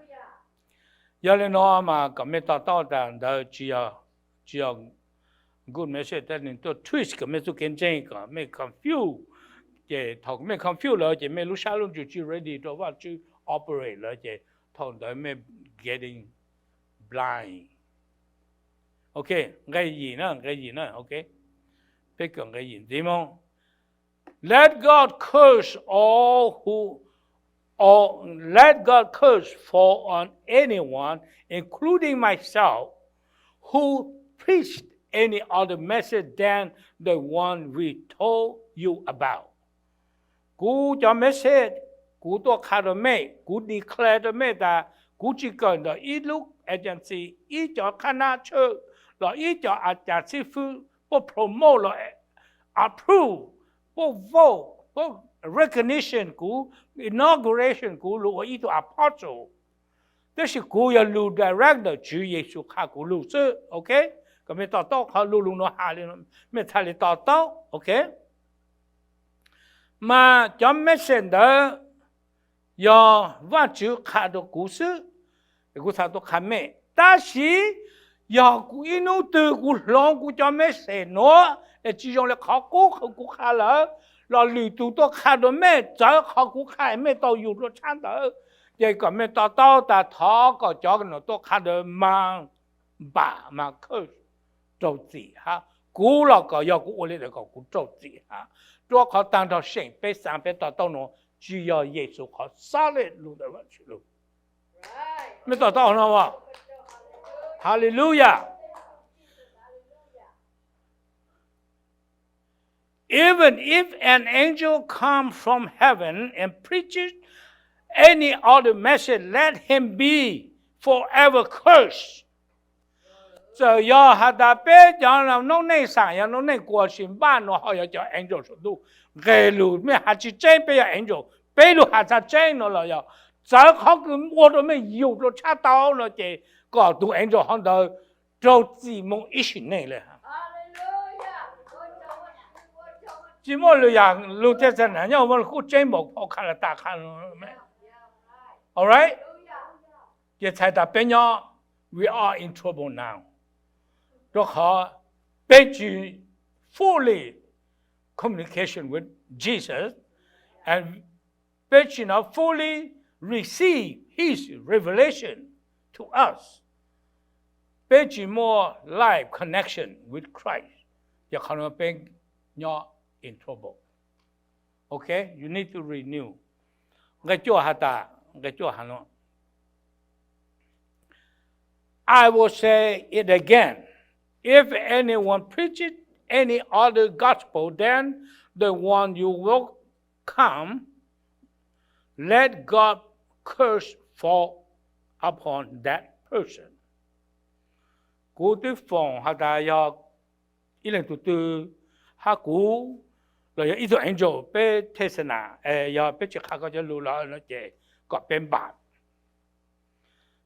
Yog li no mas kom mej to taub tas ntawd tsis yog good message, tab nws tuaj twist kom mej txuj kev ntseeg kom mej confuse. Ces thaum mej confuse lawm ces mej lub sab lub ntsws tsis ready rau Vajtswv operate lawm ces thaum ntawd mej getting blind. Ok, nqe yim na, nqe yim na, ok. Peb kawm nqe yim ntxiv moog. Let God curse all who, or let God curse fall on anyone, including myself, who preached any other message than the one we told you about. Kuv cov message kuv tuaj qha rau mej, kuv declare rau mej tas kuv tsis kawm ntawm ib lub agency, ib cov qhab nab tshwj, los ib cov a cas xib fwb puab promote los approve, puab vote, puab recognition kuv, inauguration kuv lug ua ib tug apostle. Tab sis kuv yog lug direct ntawm Tswv Yexus qha kuv lug xwb, ok. Kom mej to taub qhov lug lug nuav has li, mej txhaj li to taub, ok. Mas cov message ntawd yog Vajtswv qha rau kuv xwb, kuv txhaj tuaj qha mej. Tab sis yog kuv ib hnub twg kuv hloov kuv cov message nuav es tsis zoo li qhov qub kuv qha lawm, los lwm tug tuaj qha rau mej txawv qhov kuv qha mej tau yug dlua tshab ntawd, ces kom mej to taub tas thov kom cov nuav tuaj qha ntawd mas npam mas curse, raug txim hab. Kuv los kom yog kuv ua li ntawd kom kuv raug txim hab, rua qhov taag nrho seem peb xaav peb to taub nuav tsis yog Yexus qhov solid lug ntawm Vajtswv lug. Mej to taub no as? Hallelujah. Even if an angel comes from heaven and preaches any other message, let him be forever cursed. Txawm yog has tas peb cov noob neej xaam yog noob neej kuas sis npaj nuav ho yog cov angel saum ntuj, nqe lug mej has tsis tseeb peb yog angel, peb lug has txhaj tseeb no los yog txawv qhov kws ua rua mej yug dlua tshab tau no ces kom tug angel hov ntawd raug txim moog ib sim neej le hab. Tsis muaj lwm yaam lug tej txhaj nam nyob ua kuj tseeb npaum phau qha le tas qha. Alright. Ces txhais tas peb nyob, we are in trouble now, rua qhov peb tsis fully communication with Jesus, and peb tsis nov fully receive his revelation to us. Peb tsis muaj life connection with Christ, ces qhov no peb nyob in trouble. Ok, you need to renew. Nqe cuaj has tas, nqe cuaj has no, I will say it again, If anyone preaches any other gospel than the one you welcome, let God curse fall upon that person. Kuv twb foom has tas yog ib leej tug twg hab kuv los yog ib tug angel peb thej xa nas, yog peb tsis qha koj cov lus lawm no ces kom peb npam.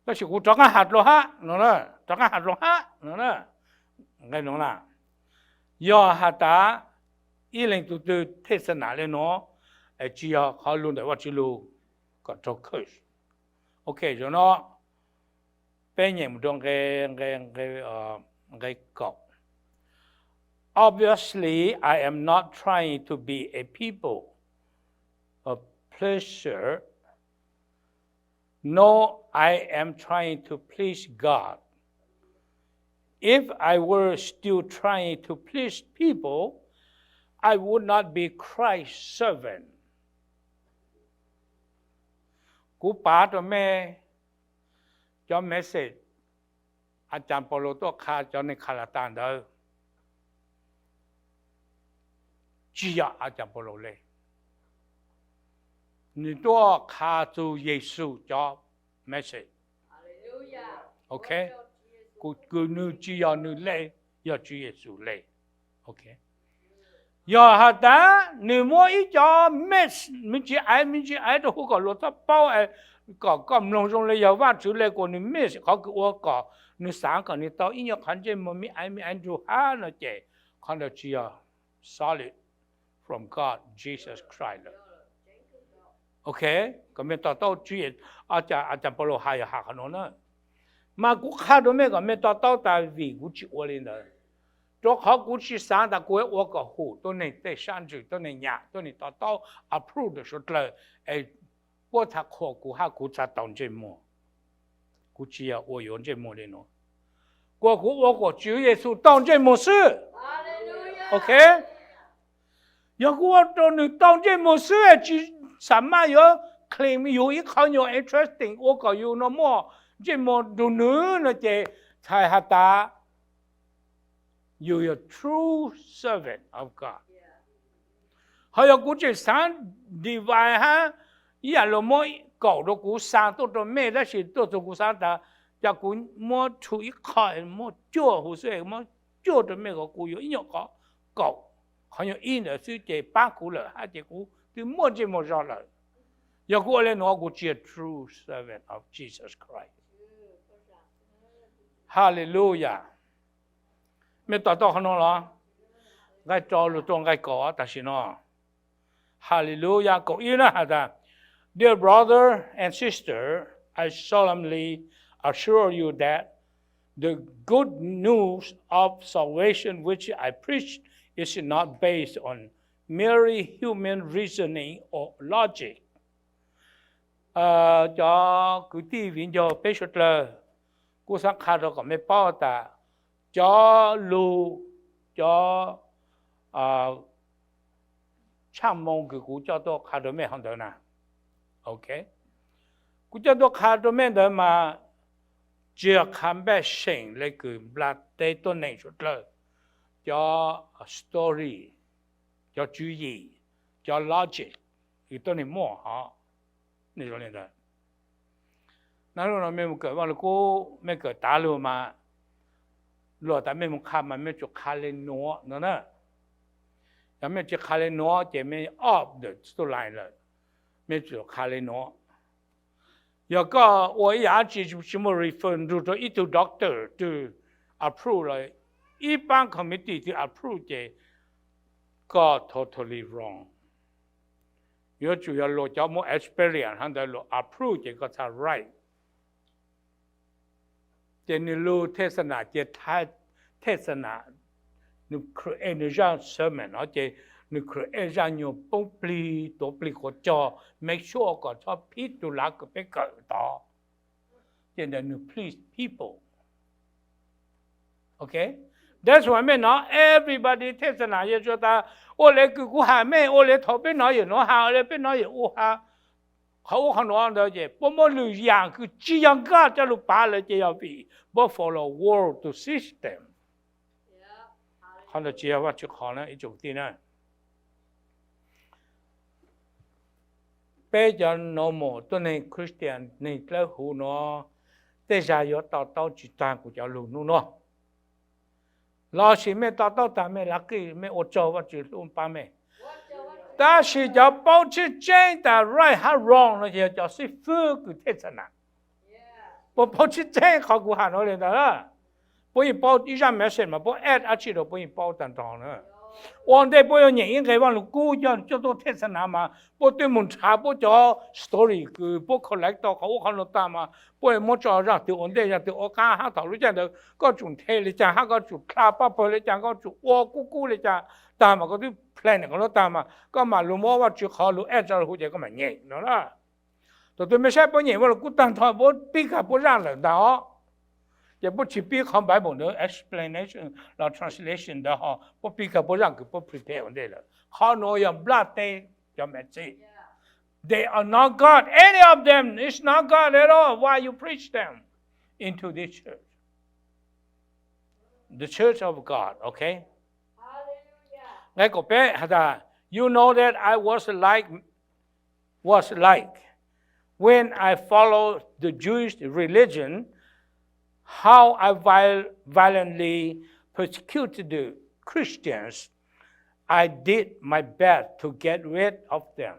Tab sis kuv rov qab has dlua hab no, rov qab has dlua hab no, nqe no na, yog has tas ib leej tug twg thej xa nas le no, tsis yog qhov lug ntawm Vajtswv lug, kom raug curse. Ok, zaum no peb nyem mus rau nqe, nqe, nqe, nqe kaum. Obviously, I am not trying to be a people of pleasure, nor I am trying to please God. If I were still trying to please people, I would not be Christ's servant. Kuv pav rau mej cov message a cas Paulus tuaj qha cov neeg Khalatas ntawd tsis yog a cas Paulus le. Nws tuaj qha txug Yexus cov message. Ok, kws nws tsis yog nws le, yog Tswv Yexus le. Ok, yog has tas nws muab ib cov message me ntsis aiv me ntsis aiv rau hu kom luag txhob paub, kom koj mloog zoo le yog Vajtswv le kuas nws message qhov kws ua kom nws xaav kom nws tau ib nyuag qhov ntsej muag me aiv me aiv nrug hab no ces qhov ntawd tsis yog solid from God Jesus Christ lawm. Ok, kom mej to taub, a cas Paulus has yog has qhov nuav na. Mas kuv qha rau mej kom mej to taub tas vim kuv tsis ua li ntawd, rau qhov kuv tsis xaav tas kuv yuav ua kom hum tuab neeg tej sab ntsws, tuab neeg nyam, tuab neeg to taub, approve rau suav dlawg, es puab txha qhuas kuv hab kuv txha tau ntsej muag. Kuv tsis yog ua yuav ntsej muag li nuav, kuas kuv ua kom Tswv Yexus tau ntsej muag xwb. Ok, yog kuv ua rau nws tau ntsej muag xwb, tsis xam maj yuav claim yug ib qhov nyuag interesting ua kom yug no muaj ntsej muag nrug nws no ces txhais has tas yug yog true servant of God. Ho yog kuv tseem xaav divide hab ib yam luag muab kaum rau kuv xa tuaj rau mej, tab sis tuaj txug kuv xaav tas cas kuv muab rhu ib qho, muab cuaj huv xwb, muab cuaj rau mej kom kuv yuav ib nyuag qhov kaum, qhov nyuag ib ntawd xwb ces pab kuv lawm hab ces kuv twb muaj ntsej muag zog lawm. Yog kuv ua le nuav kuv tsis yog true servant of Jesus Christ. Hallelujah. Mej to taub qhov nuav los? Nqai rau lug rau nqai kaum tam sim no. Hallelujah. Kaum ib na has tas, Dear brother and sister, I solemnly assure you that the good news of salvation which I preach is not based on merely human reasoning or logic. Cov kwv tij viv ncaus peb suav dlawg, kuv xaav qha rau kom mej paub tas cov lug, cov tshaj moo kws kuv coj tuaj qha rau mej hov ntawd na, ok, kuv coj tuaj qha rau mej ntawd mas tsis yog qha npaj seem le kws nplaj teb tuab neeg suav dlawg cov story, cov tswv yim, cov logic kws tuab neeg muaj hov. Nub no mej mus kawm Vaj Lug Kub, mej kawm tav lug mas luag tas mej mus qha mas mej tsum qha le nuav no na. Yog mej tsis qha le nuav ces mej off the story lawm, mej tsum qha le nuav. Yog koj ua ib yam dab tsi tsis muaj refer nrug rau ib tug doctor twg approve los ib pab committee twg approve ces koj totally wrong. Yuav tsum yog luag cov muaj experience hov ntawd luag approve ces koj txhaj right. Ces nwg lug thej xa nas ces thej xa nas, nwg create nwg zaj sermon no ces nwg create zaj nyuag poob plig tuav plig quav cog, make sure kom txhob phiv tug lav kws peb kawm tod. Ces ntawd nwg please people. Ok, that's why mej no everybody thej xa nas yog tas ua le kws kuv has mej, ua le thaum peb no yawm nuav has, ua le peb no yawm ub has. Qhov ub qhov nuav ntawd ces puab muab lwm yam kws tsis yog Nqaj coj lug pav lawm ces yog vim puab follow world to system. Qhov ntawd tsis yog Vajtswv qhov na ib tsoom kwv tij na. Peb cov normal tuab neeg Christian neeg dlawb huv no, tej zag yuav to taub tsis tag kuv cov lug hnub no. Lossis mej to taub tag mej lav qij mej ua tsaug Vajtswv hlub pab mej. Tab sis cov paub tseeb tseeb tas right hab wrong no ces yog cov xib fwb kws thej xa nas. Puab paub tseeb tseeb qhov kuv has no li ntawd. Puab yeej paub ib zaj message mas puab add dab tsi rau puab yeej paub tag nrho na. Ua ntej puab yuav nyeem ib nqe Vaaj Lug Kub coj tuaj thej xa nas mas puab twb moog nrhav puab cov story kws puab collect tau qhov ub qhov no tag mas puab muab tso zaj twg ua ntej zaj twg ua qab hab thaum lub caij ntawd koj tsum nthe li cas hab koj tsum dlha paj pawg li cas koj tsum ua kub kub li cas tag mas koj twb plan qhov nuav tag mas koj mam lug muab Vajtswv qhov lug add tso huv ces koj mam nyeem no na. Thaum twg mej saib puab nyeem Vaaj Lug Kub tag nrho puab pib kag puab zaj lawm ntag os. Ces puab tsis pib qhov Bible ntawd explanation los translation ntawd ho puab pib kag puab zaj kws puab prepare ua ntej lawm. Qhov nuav yog nplaj teb cov message. They are not God. Any of them is not God at all. Why you preach them into this church? The church of God, okay? Nqe kaum peb has tas, you know that I was like was like when I followed the Jewish religion, how I viol- violently persecuted the Christians. I did my best to get rid of them.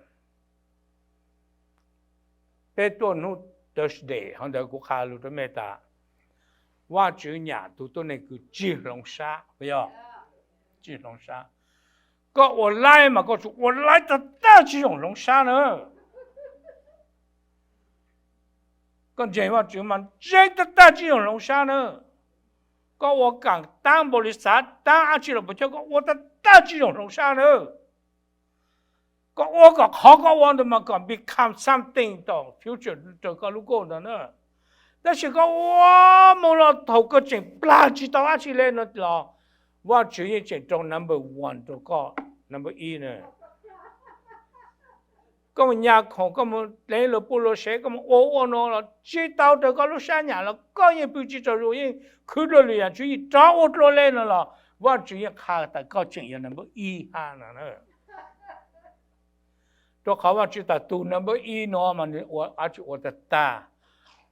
Peb tuaj hnub Thursday hov ntawd kuv qha lug rau mej tas, Vajtswv nyam tug tuab neeg kws tsis hloov sab, puas yog? Tsis hloov sab. Koj ua laib mas koj tsum ua laib tag tag tsis zoo hloov sab na. Koj ntseeg Vajtswv mas ntseeg tag tag tsis zoo hloov sab na. Koj ua kaam taab npaum li xav taab dab tsi los puas chawj koj ua tag tag tsis zoo hloov sab na. Koj ua kom qhov koj ua ntawd mas kom become something tom future rau koj lub koj ntawd na. Tab sis koj ua moog los thaum koj tseem plag tsis tau dab tsi le no los Vajtswv yeej tseem rau number one rau koj, number ib na. Koj mus nyas khoom, koj mus lev luag pub luag sev, koj mus ua ua no los tsis tau raws koj lub sab nyam los koj yeej pw tsis tsaug zug, yeej khwv dua lwm yam tswv yim rov ua dlua le no los Vajtswv yeej qha tas koj tseem yog number ib hab no. Rau qhov Vajtswv tas tug number ib no mas nws ua dab tsi ua tag tag.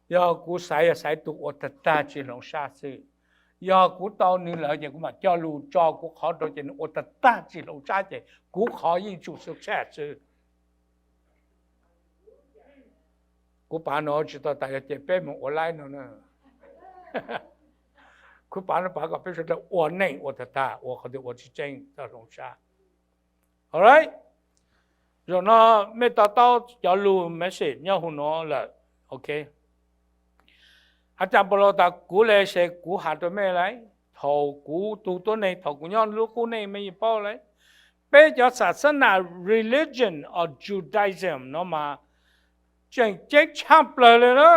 Yog kuv xaiv yog xaiv tug ua tag tag tsis hloov sab xwb. Yog kuv tau nws lawm ces kuv mam coj lug tso kuv qhov rau ces nws ua tag tag tsis hloov sab ces kuv qhov yeej tsum success xwb. Kuv pav no tsis tau tas yog ces peb mus ua laib no na. Kuv pav no pav kom peb sawv daws ua neej ua tag tag, ua qhov twg ua tsis tseeb txhob hloov sab. Alright, zaum no mej to taub cov lug message nyob huv no lawm, ok. Has tas Paulus tas kuv le se kuv has rau mej lawm, thaum kuv tug tuab neeg, thaum kuv nyob lub qub neej mej yeej paub lawm. Peb cov xav xab nas religion of Judaism no mas tseem ceeb tshaj plawg le na.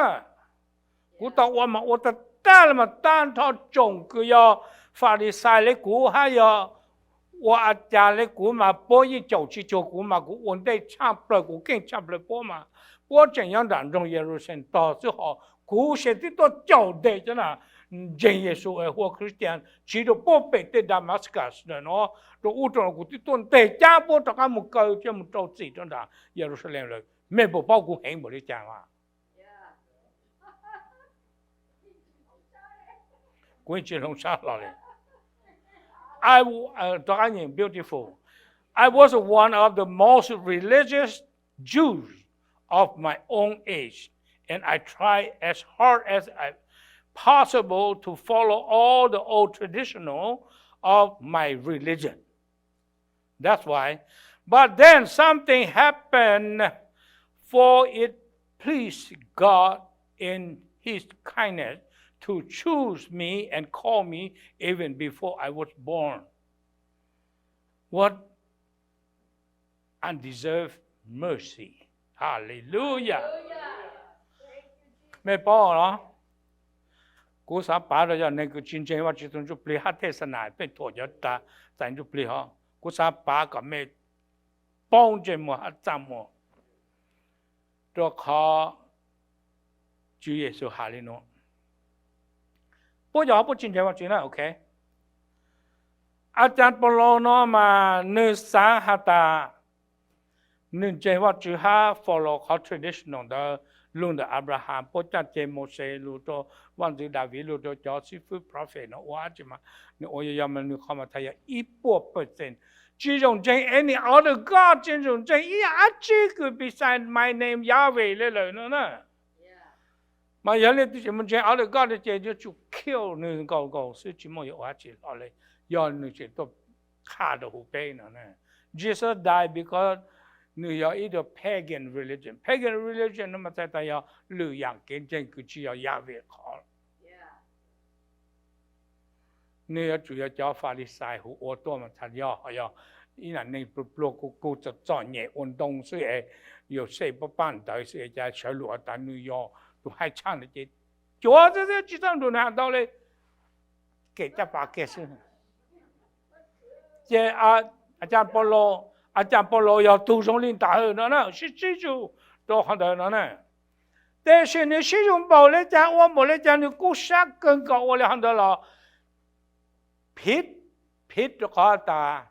Kuv tau ua mas ua tag tag le mas tag nrho tsoom kws yog Falixais le kuv hab yog ua a cas le kuv mas puab yeej caum tsis cuag kuv mas kuv ua ntej tshaj plawg, kuv keej tshaj plawg puab mas. Puab tseem nyob nram nroog Yeluxalees tog xwb ho kuv se twb tuaj caum nteg cov na ntseeg Yexus es hu ua Christian tsiv rau puag pem tej Damascus ntawm no rau ub rau no, kuv twb tuaj nteg cab puab rov qab mus kaw coj mus rau txim rau nram Yeluxalees lawm. Mej puas paub kuv heev npaum li cas mas? Kuv tsis hloov sab hlo li. I, rov qab nyeem beautiful. I was one of the most religious Jews of my own age, and I tried as hard as I possible to follow all the old traditional of my religion. That's why. But then something happened, for it pleased God in His kindness to choose me and call me even before I was born. What undeserved mercy. Hallelujah. Mej paub los? Kuv xav pav rau yog neeg kws tsis ntseeg Vajtswv tug Ntsujplig hab thej xa nas pheej thuam cov txais Ntsujplig hov, kuv xav pav kom mej paub ntsej muag hab txaj muag rau qhov Tswv Yexus has li nuav. Puab yog puab tsis ntseeg Vajtswv na, ok. A cas Paulus no mas nws xaav has tas nws ntseeg Vajtswv hab follow qhov traditional ntawd, lug ntawm Abraham puab caj ceg, Mauxes, lug rua vaj ntxwv Daviv, lug rua cov xib fwb prophet no ua dab tsi mas nws ua yog, yog mas nws qhov mas thaij yog ib puas percent. Tsi zoo ntseeg any other god, tsi zoo ntseeg ib yam dab tsi kws beside my name Yahweh le lawm no na. Mas yog leej twg tseem mus ntseeg other god ces yuav tsum kill nws nkaus nkaus xwb, tsis muaj yuav ua dab tsi hlo le, yog nws tseem tuaj qha rau huv peb no. Jesus died because nws yog ib tug pagan religion. Pagan religion no mas txhais tas yog lwm yam kev ntseeg kws tsis yog Yahweh qhov. Nws yuav tsum yog cov Falixais hu ua tuaj mas txhais yog, yog ib nam neeg pluag pluag kuj kuj txom txom nyem ua ntoo xwb es Yauxej puab pab ntawd xwb es cas sawv lug has tas nws yog tus haib tshaj ntawd ces cuav xwb xwb tsis txhob nrug nws has ntau le, kev caj pas kiag xwb. Ces a cas Paulus, a cas Paulus yog tug zoo li ntawd no na, sib sib zug rau qhov ntawd no na. Tiam sis nws sib zug npaum le cas, ua npaum le cas nws kub sab kawg nkaus ua li qhov ntawd los phiv, phiv rau qhov tas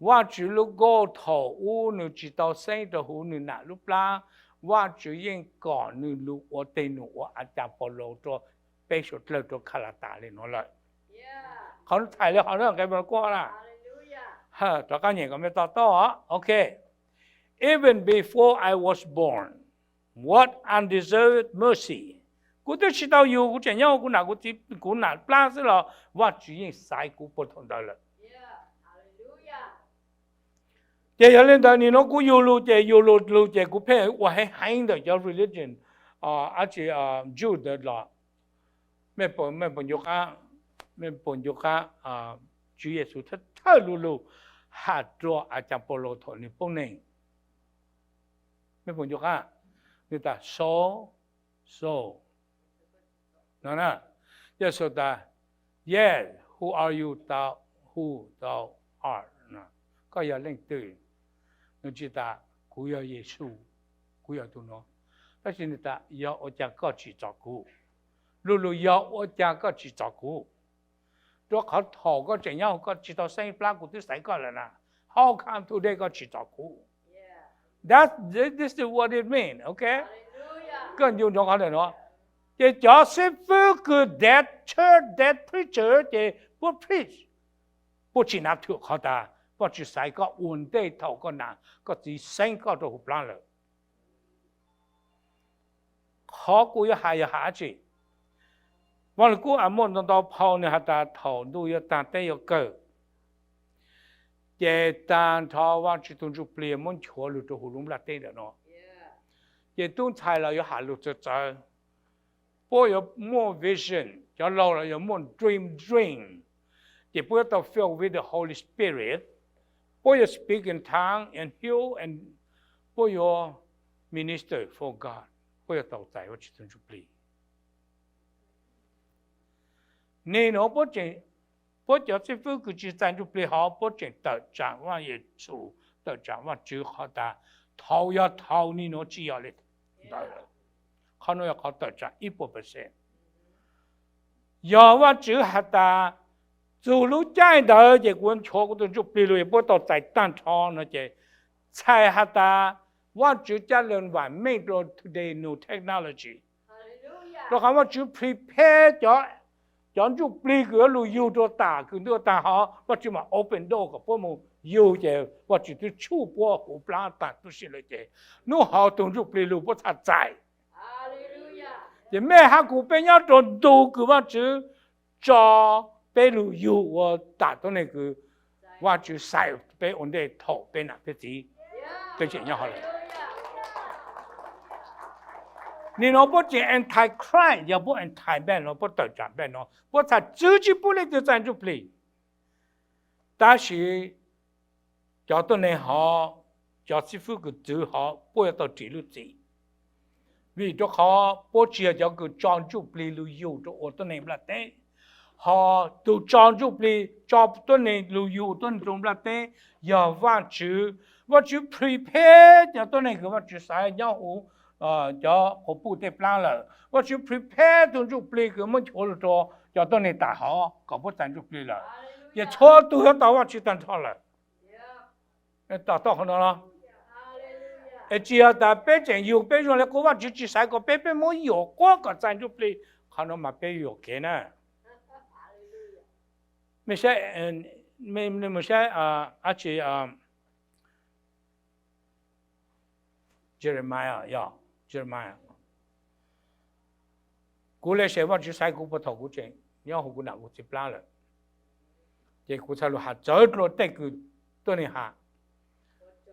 Vajtswv lub nkauj thaum ub nws tsis tau xeeb rau huv nws nam lub plab, Vajtswv yeej kom nws lug ua teg num ua a cas Paulus rua peb suav dlawg rua Khalatas li no lawm. Qhov thaij li qhov nqe kuaj na, rov qab nyem kom mej to taub, ok. Even before I was born, what undeserved mercy. Kuv twb tsis tau yug, kuv tseem nyob huv kuv nam, kuv nam plab xwb los Vajtswv yeej xaiv kuv puag thaum ntawd lawm. Ces yog li ntawd nim no kuv yug lug ces yug lug lug ces kuv pheej ua heev heev ntawm cov religion, dab tsi, Jew ntawd los. Mej puas ncu qab, mej puas ncu qab Tswv Yexus thawj thawj lug lug has rua a cas Paulus thaum nws poob neeg? Mej puas ncu qab? Nws tas, So, so, no na. Yexus tas, Yes, who are you, thou, who thou art? Koj yog leej twg? Nws tsis tas, Kuv yog Yexus, kuv yog tug no. Tab sis nws tas, Yog ua cas koj tsim txom kuv? Lug lug, Yog ua cas koj tsim txom kuv? Rua qhov thaum koj tseem nyob koj tsis tau xeeb plab kuv twb xaiv koj lawm na. How come today koj tsim txom kuv? That, this is what it mean, ok? Koj ncu ntsoov qhov ntawm no. Ces cov xib fwb kws dead church, dead preacher ces puab preach, puab tsis nav thwm qhov tas Vajtswv xaiv koj ua ntej thaum koj nam koj txiv xeeb koj rau huv plab lawm. Qhov kuv yuav hais yog hais dab tsi? Vaj Lug Kub Amoos ntau ntau phau nws has tas thaum ntuj yuav taag teb yuav kawg, ces taag nrho Vajtswv tug Ntsuj Plig muab nchuav lug rua huv lub nplaj teb ntawm no. Ces tub ntxhais los yuav has lug txawv txawv, puab yuav muaj vision, cov laug los yuav muaj dream, dream. Ces puab yuav tau fill with the Holy Spirit, puab yuav speak in tongue and heal, and puab yuav minister for God, puab yuav tau txais Vajtswv tug Ntsuj Plig. Nim no puab cov xib fwb kws tsis txais Ntsuj Plig hov puab tseem tawm tsaam Vaj Yexus, tawm tsaam Vajtswv qhov tas thaum yog thaum nim no tsis yog li ntawd. Qhov no yog qhov tawm tsaam ib puas percent. Yog Vajtswv has tas txug lub caij ntawd ces kuv nchuav kuv tug Ntsuj Plig lug, yog puab tau txais taag nrho no ces txhais has tas Vajtswv caj lees vam meej rua today new technology. Rua qhov Vajtswv prepare cov, cov Ntsuj Plig kws yuav lug yug rua tam kws ntuj taag hov, Vajtswv mam open door kom puab mus yug ces Vajtswv twb tshuj puab huv plab taag tub si lawm ces hnub hov tug Ntsuj Plig lug puab txhaj txais. Ces mej hab kuv peb nyob rua ntu kws Vajtswv tso peb lug yug ua tam tuab neeg kws Vajtswv xaiv peb ua ntej thaum peb nam peb txiv peb tseem nyob hov lawm. Nim no puab tseem anti-Christ, yog puab anti npaj no, puab tawm tsaam npaj no, puab txhaj txwv tsis pub leej twg txais Ntsuj Plig. Tab sis cov tuab neeg hov, cov xib fwb kws txwv hov puab yuav tau ris lub txim, vim rua qhov puab tsis yog cov kws tso Ntsuj Plig lug yug rua ua tuab neeg nplaj teb. Hos tug tso Ntsuj Plig tso tuab neeg lug yug tuab neeg rua nplaj teb yog Vajtswv. Vajtswv prepare cov tuab neeg kws Vajtswv xaiv nyob huv cov quas puj tej plab lawm. Vajtswv prepare tug Ntsuj Plig kws muab nchuav lug rua cov tuab neeg tam hov kom puab txais Ntsuj Plig lawm. Ces txhua tus yuav tau Vajtswv tag nrho lawm. To taub qhov no los? Es tsis yog tas peb tseem yug peb zoo li qub, Vajtswv tsis xaiv kom peb, peb muab yuam quab kom txais ntsuj plig, qhov no mas peb yuam kev na. Mej saib, mej saib, dab tsi, Jeremiah, yog Jeremiah. Kuv le se Vajtswv xaiv kuv puag thaum kuv tseem nyob hauv kuv nam kuv txiv plab lawm, ces kuv txhaj lug has txawv dlua tej kws tuab neeg has.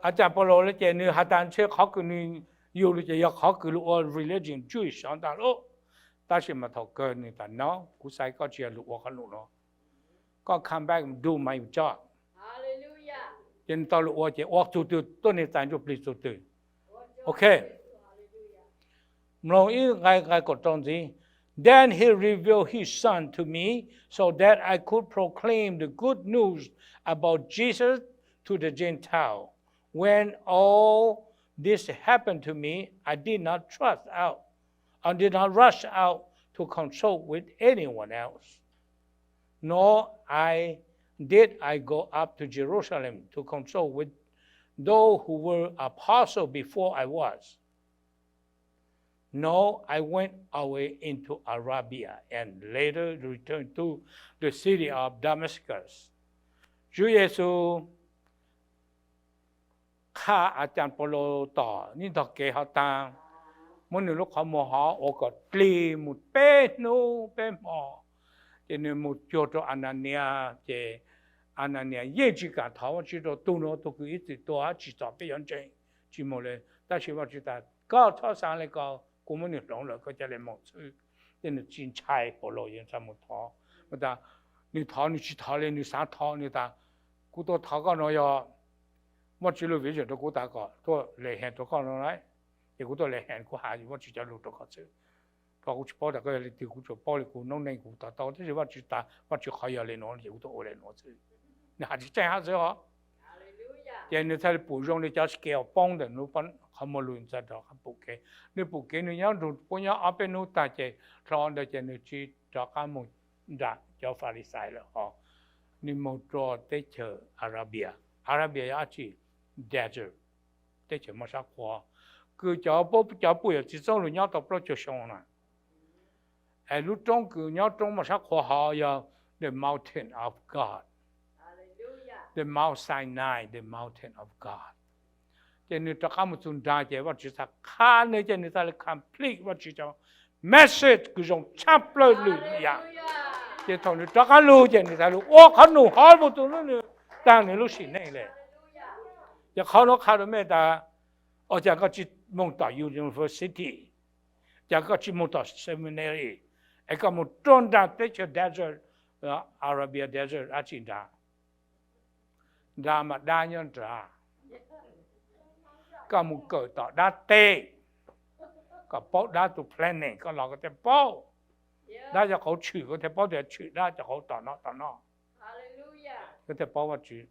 Aj cas Paulus le ces nws has tas ntshe qhov kws nws yug lug ces yog qhov kws lug ua religion Jewish ntag lauj. Tab sis mas thaum kawg nws tas no, kuv xaiv koj tsis yog lug ua qhov num no, koj come back do my job. Ces nws tau lug ua ces ua txug twg tuab neeg txais ntsuj plig txug twg. Ok. Mloog ib nqai, nqai kaum rau ntxiv. Then he revealed his son to me so that I could proclaim the good news about Jesus to the Gentile. When all this happened to me, I did not trust out, I did not rush out to consult with anyone else. Nor I did I go up to Jerusalem to consult with those who were apostles before I was. No, I went away into Arabia and later returned to the city of Damascus. Tswv Yexus qha a cas Paulus tom ib ntog kev hov taag, muab nws lub qhov muag hov ua kom dlig mus peb hnub peb hmo, ces nws mus cuag rau Ananias, ces Ananias yeej tsis kam thov Vajtswv rau tug nuav tug kws ib txwm tuag tsim txom peb cov ntseeg, tsis moog le. Tab sis Vajtswv tas koj txhob xaav le ko, kuv muab nws hloov lawm, koj ca le moog xwb. Ces nws tsis ntshai Paulus, yeej txhaj mus thov. Nws thov nws tsis thov le, nws xaav thov, nws tas kuv tuaj thov koj no yog Vajtswv lub vision rau kuv tas kom tuaj le hees rau koj no lauj. Ces kuv tuaj le hees, kuv has Vajtswv cov lug rau koj xwb. Rau kuv tsis paub tas koj yog leej twg, kuv tsuas paub le kuv noob neej kuv to taub, tab sis Vajtswv tas Vajtswv qhov yog le nuav ces kuv tuaj ua le nuav xwb. Nws has tseeb tseeb hab xwb os. Ces nws txhaj le pum zoo li cov scale poob ntawm nws qhov muag lug, txhaj rov qab pum kev. Nws pum kev nws nyob nrug puab nyob ob peb hnub tag ces hlo ntawd ces nws tsis rov qab mus nram cov Falixais lawm hos, nws mus rua teb chaws Arabia. Arabia yog dab tsi? Desert, teb chaws moj sab qhua, kws cov, cov puj yawm txiv txoob lug nyob tau plaub caug xyoo na. Es lub roob kws nyob roob moj sab qhua hov yog the mountain of God, the Mount Sinai, the mountain of God. Ces nws rov qab mus txug nrag ces Vajtswv txhaj qha nws ces nws txhaj le complete Vajtswv cov message kws zoo tshaj plaws lwm yam. Ces thaum nws rov qab lug ces nws txhaj lug ua qhov num hov mus txug nub nws taag nws lub sim neej le. Ces qhov nuav qha rua mej tas, ua cas koj tsis moog tom university, cas koj tsis moog tom seminary, es koj moog rua nrag teb chaws desert, Arabia desert dab tsi nrag? Nrag mas dab nyob nrag. Koj mus kawm tom dab teb, koj paub dab tug planet koj los koj thiaj paub. Dab cov qauv tshwm koj thiaj paub tias tshwm dab cov qauv tom no tom no, koj thiaj paub Vajtswv.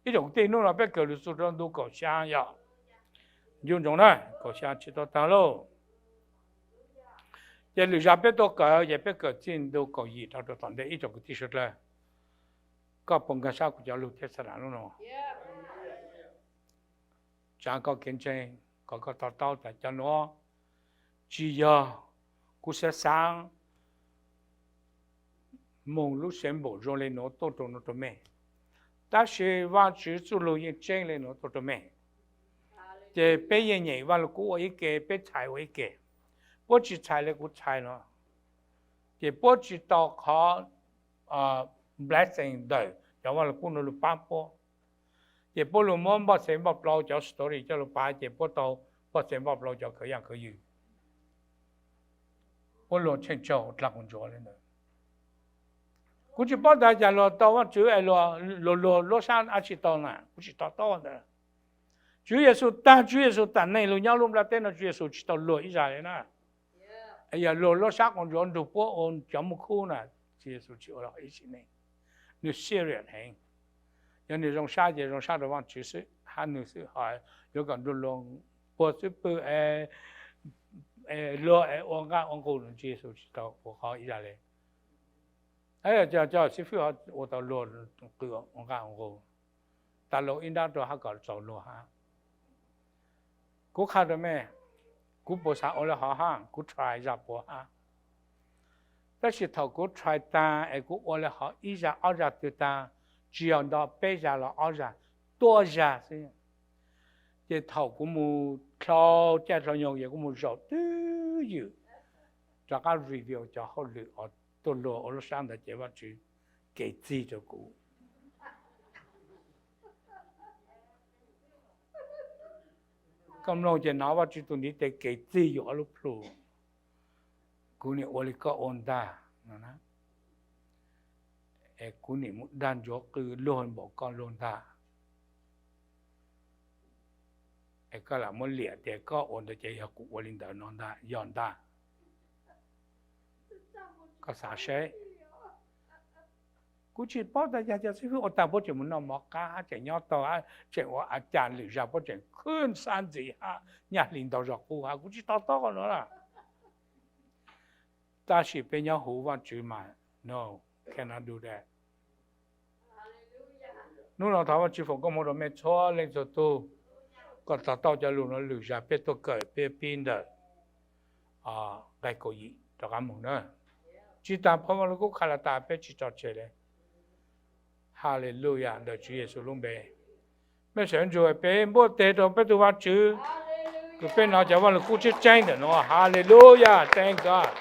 Ib tsoom kwv tij, nub no peb kawm lug txug rua ntu kaum xya yog, ncu ntsoov na, kaum xya tsis tau taag lauj. Ces lwm zag peb tuaj kawm ces peb kawm txij ntu kaum yim rov rua tom ntej. Ib tsoom kwv tij suav dlawg, koj puas nkaag sab kuv cov lug thiab xav nam lub no? Tsaav koj kev ntseeg kom koj to taub tas cov nuav tsis yog kuv xaav xaav moog lub symbol zoo le nuav tuaj rua nuav rua mej, tab sis Vajtswv txuj lug yeej tseeb le nuav tuaj rua mej. Ces peb yeej nyem Vajluskub ua ib ke, peb txhais ua ib ke. Puab tsis txhais le kuv txhais no, ces puab tsis tau qhov blessing ntawm cov Vajluskub nuav lug paab puab. Ces puab lug muab npoj txhev npoj plawv cov story coj lug pav ces puab tau npoj txhev npoj plawv cov khawv yaaj khawv yws. Puab luag tsheej tsaug dlaag quas ntsuav le ntawd. Kuv tsis paub tas cas luag tau Vajtswv es luag luag luag luab sab dab tsi tau na, kuv tsis to taub ntawd. Tswv Yexus taag, Tswv Yexus taam neeg lug nyob lub nplaj teb no, Tswv Yexus tsis tau luag ib zag le na. Es yog luag luab sab quas ntsuav nrug puab ua cov muaj khub na, Tswv Yexus tsis ua ib sim neej. Nws serious heev. Yog nws zoo sab ces zoo sab rua Vajtswv xwb hab nws xwb, ho yuav kom nrug luag puag xwb pwg es luag es ua nqaj ua nqug, Tswv Yexus tsis tau ua qhov ib zag le. Cov xib fwb ua tau luag qw nqa nqus, tas los ib nrab rau hab kom txaus luag hab. Kuv qha rau mej, kuv puas xav ua le hov hab, kuv try zaj puav hab. Tab sis thaum kuv try taag es kuv ua le hov ib zag ob zag twg taag, tsis yog nto peb zag los ob zag, tuaj zag xwb. Ces thaum kuv mus dlhau caij dlhau nyoog ces kuv mus zaum twj ywm rov qab review cov hauj lwm uas tuaj luag ua lub sab ntawd ces Vajtswv kev txig rau kuv. Koj mloog ces hnov Vajtswv tus ntiv tes kev txig yus ob lub plhu. Kuv nim ua li koj ua ntag no, es kuv nim mus dag ntsuav qw luag npaum koj luag ntag. Es koj lam muab liam tias koj ua ntawd ces yog kuv ua li ntawd no ntag, yog ntag. Koj xav seb. Kuv tsis paub tas yog cov xib fwb ua taag puab tseem mus noj mov qab hab tseem nyob taug hab tseem ua a cas lwm zag puab tseem khwb xab ntxiv hab nyaj hli ntau zog qub hab, kuv tsis to taub qhov nuav lawm. Tab sis peb nyob huv Vajtswv mas, no, cannot do that. Hnub no thov Vajtswv foom koob hmoov rau mej txhua leej txhua tug, kom to taub cov lus no lwm zag peb tuaj kawm peb pib ntawm nqe kaum yim rov qab mus na. Tsis tas phau Vajluskub qha los tas peb tsis tso tseg li. Haleluya, ntawm Tswv Yexus lub npe. Mej sawv ntsug peb npuaj teg rau peb tug Vajtswv, kws peb hnov cov Vajluskub tseeb tseeb ntawm no. Haleluya, thank God.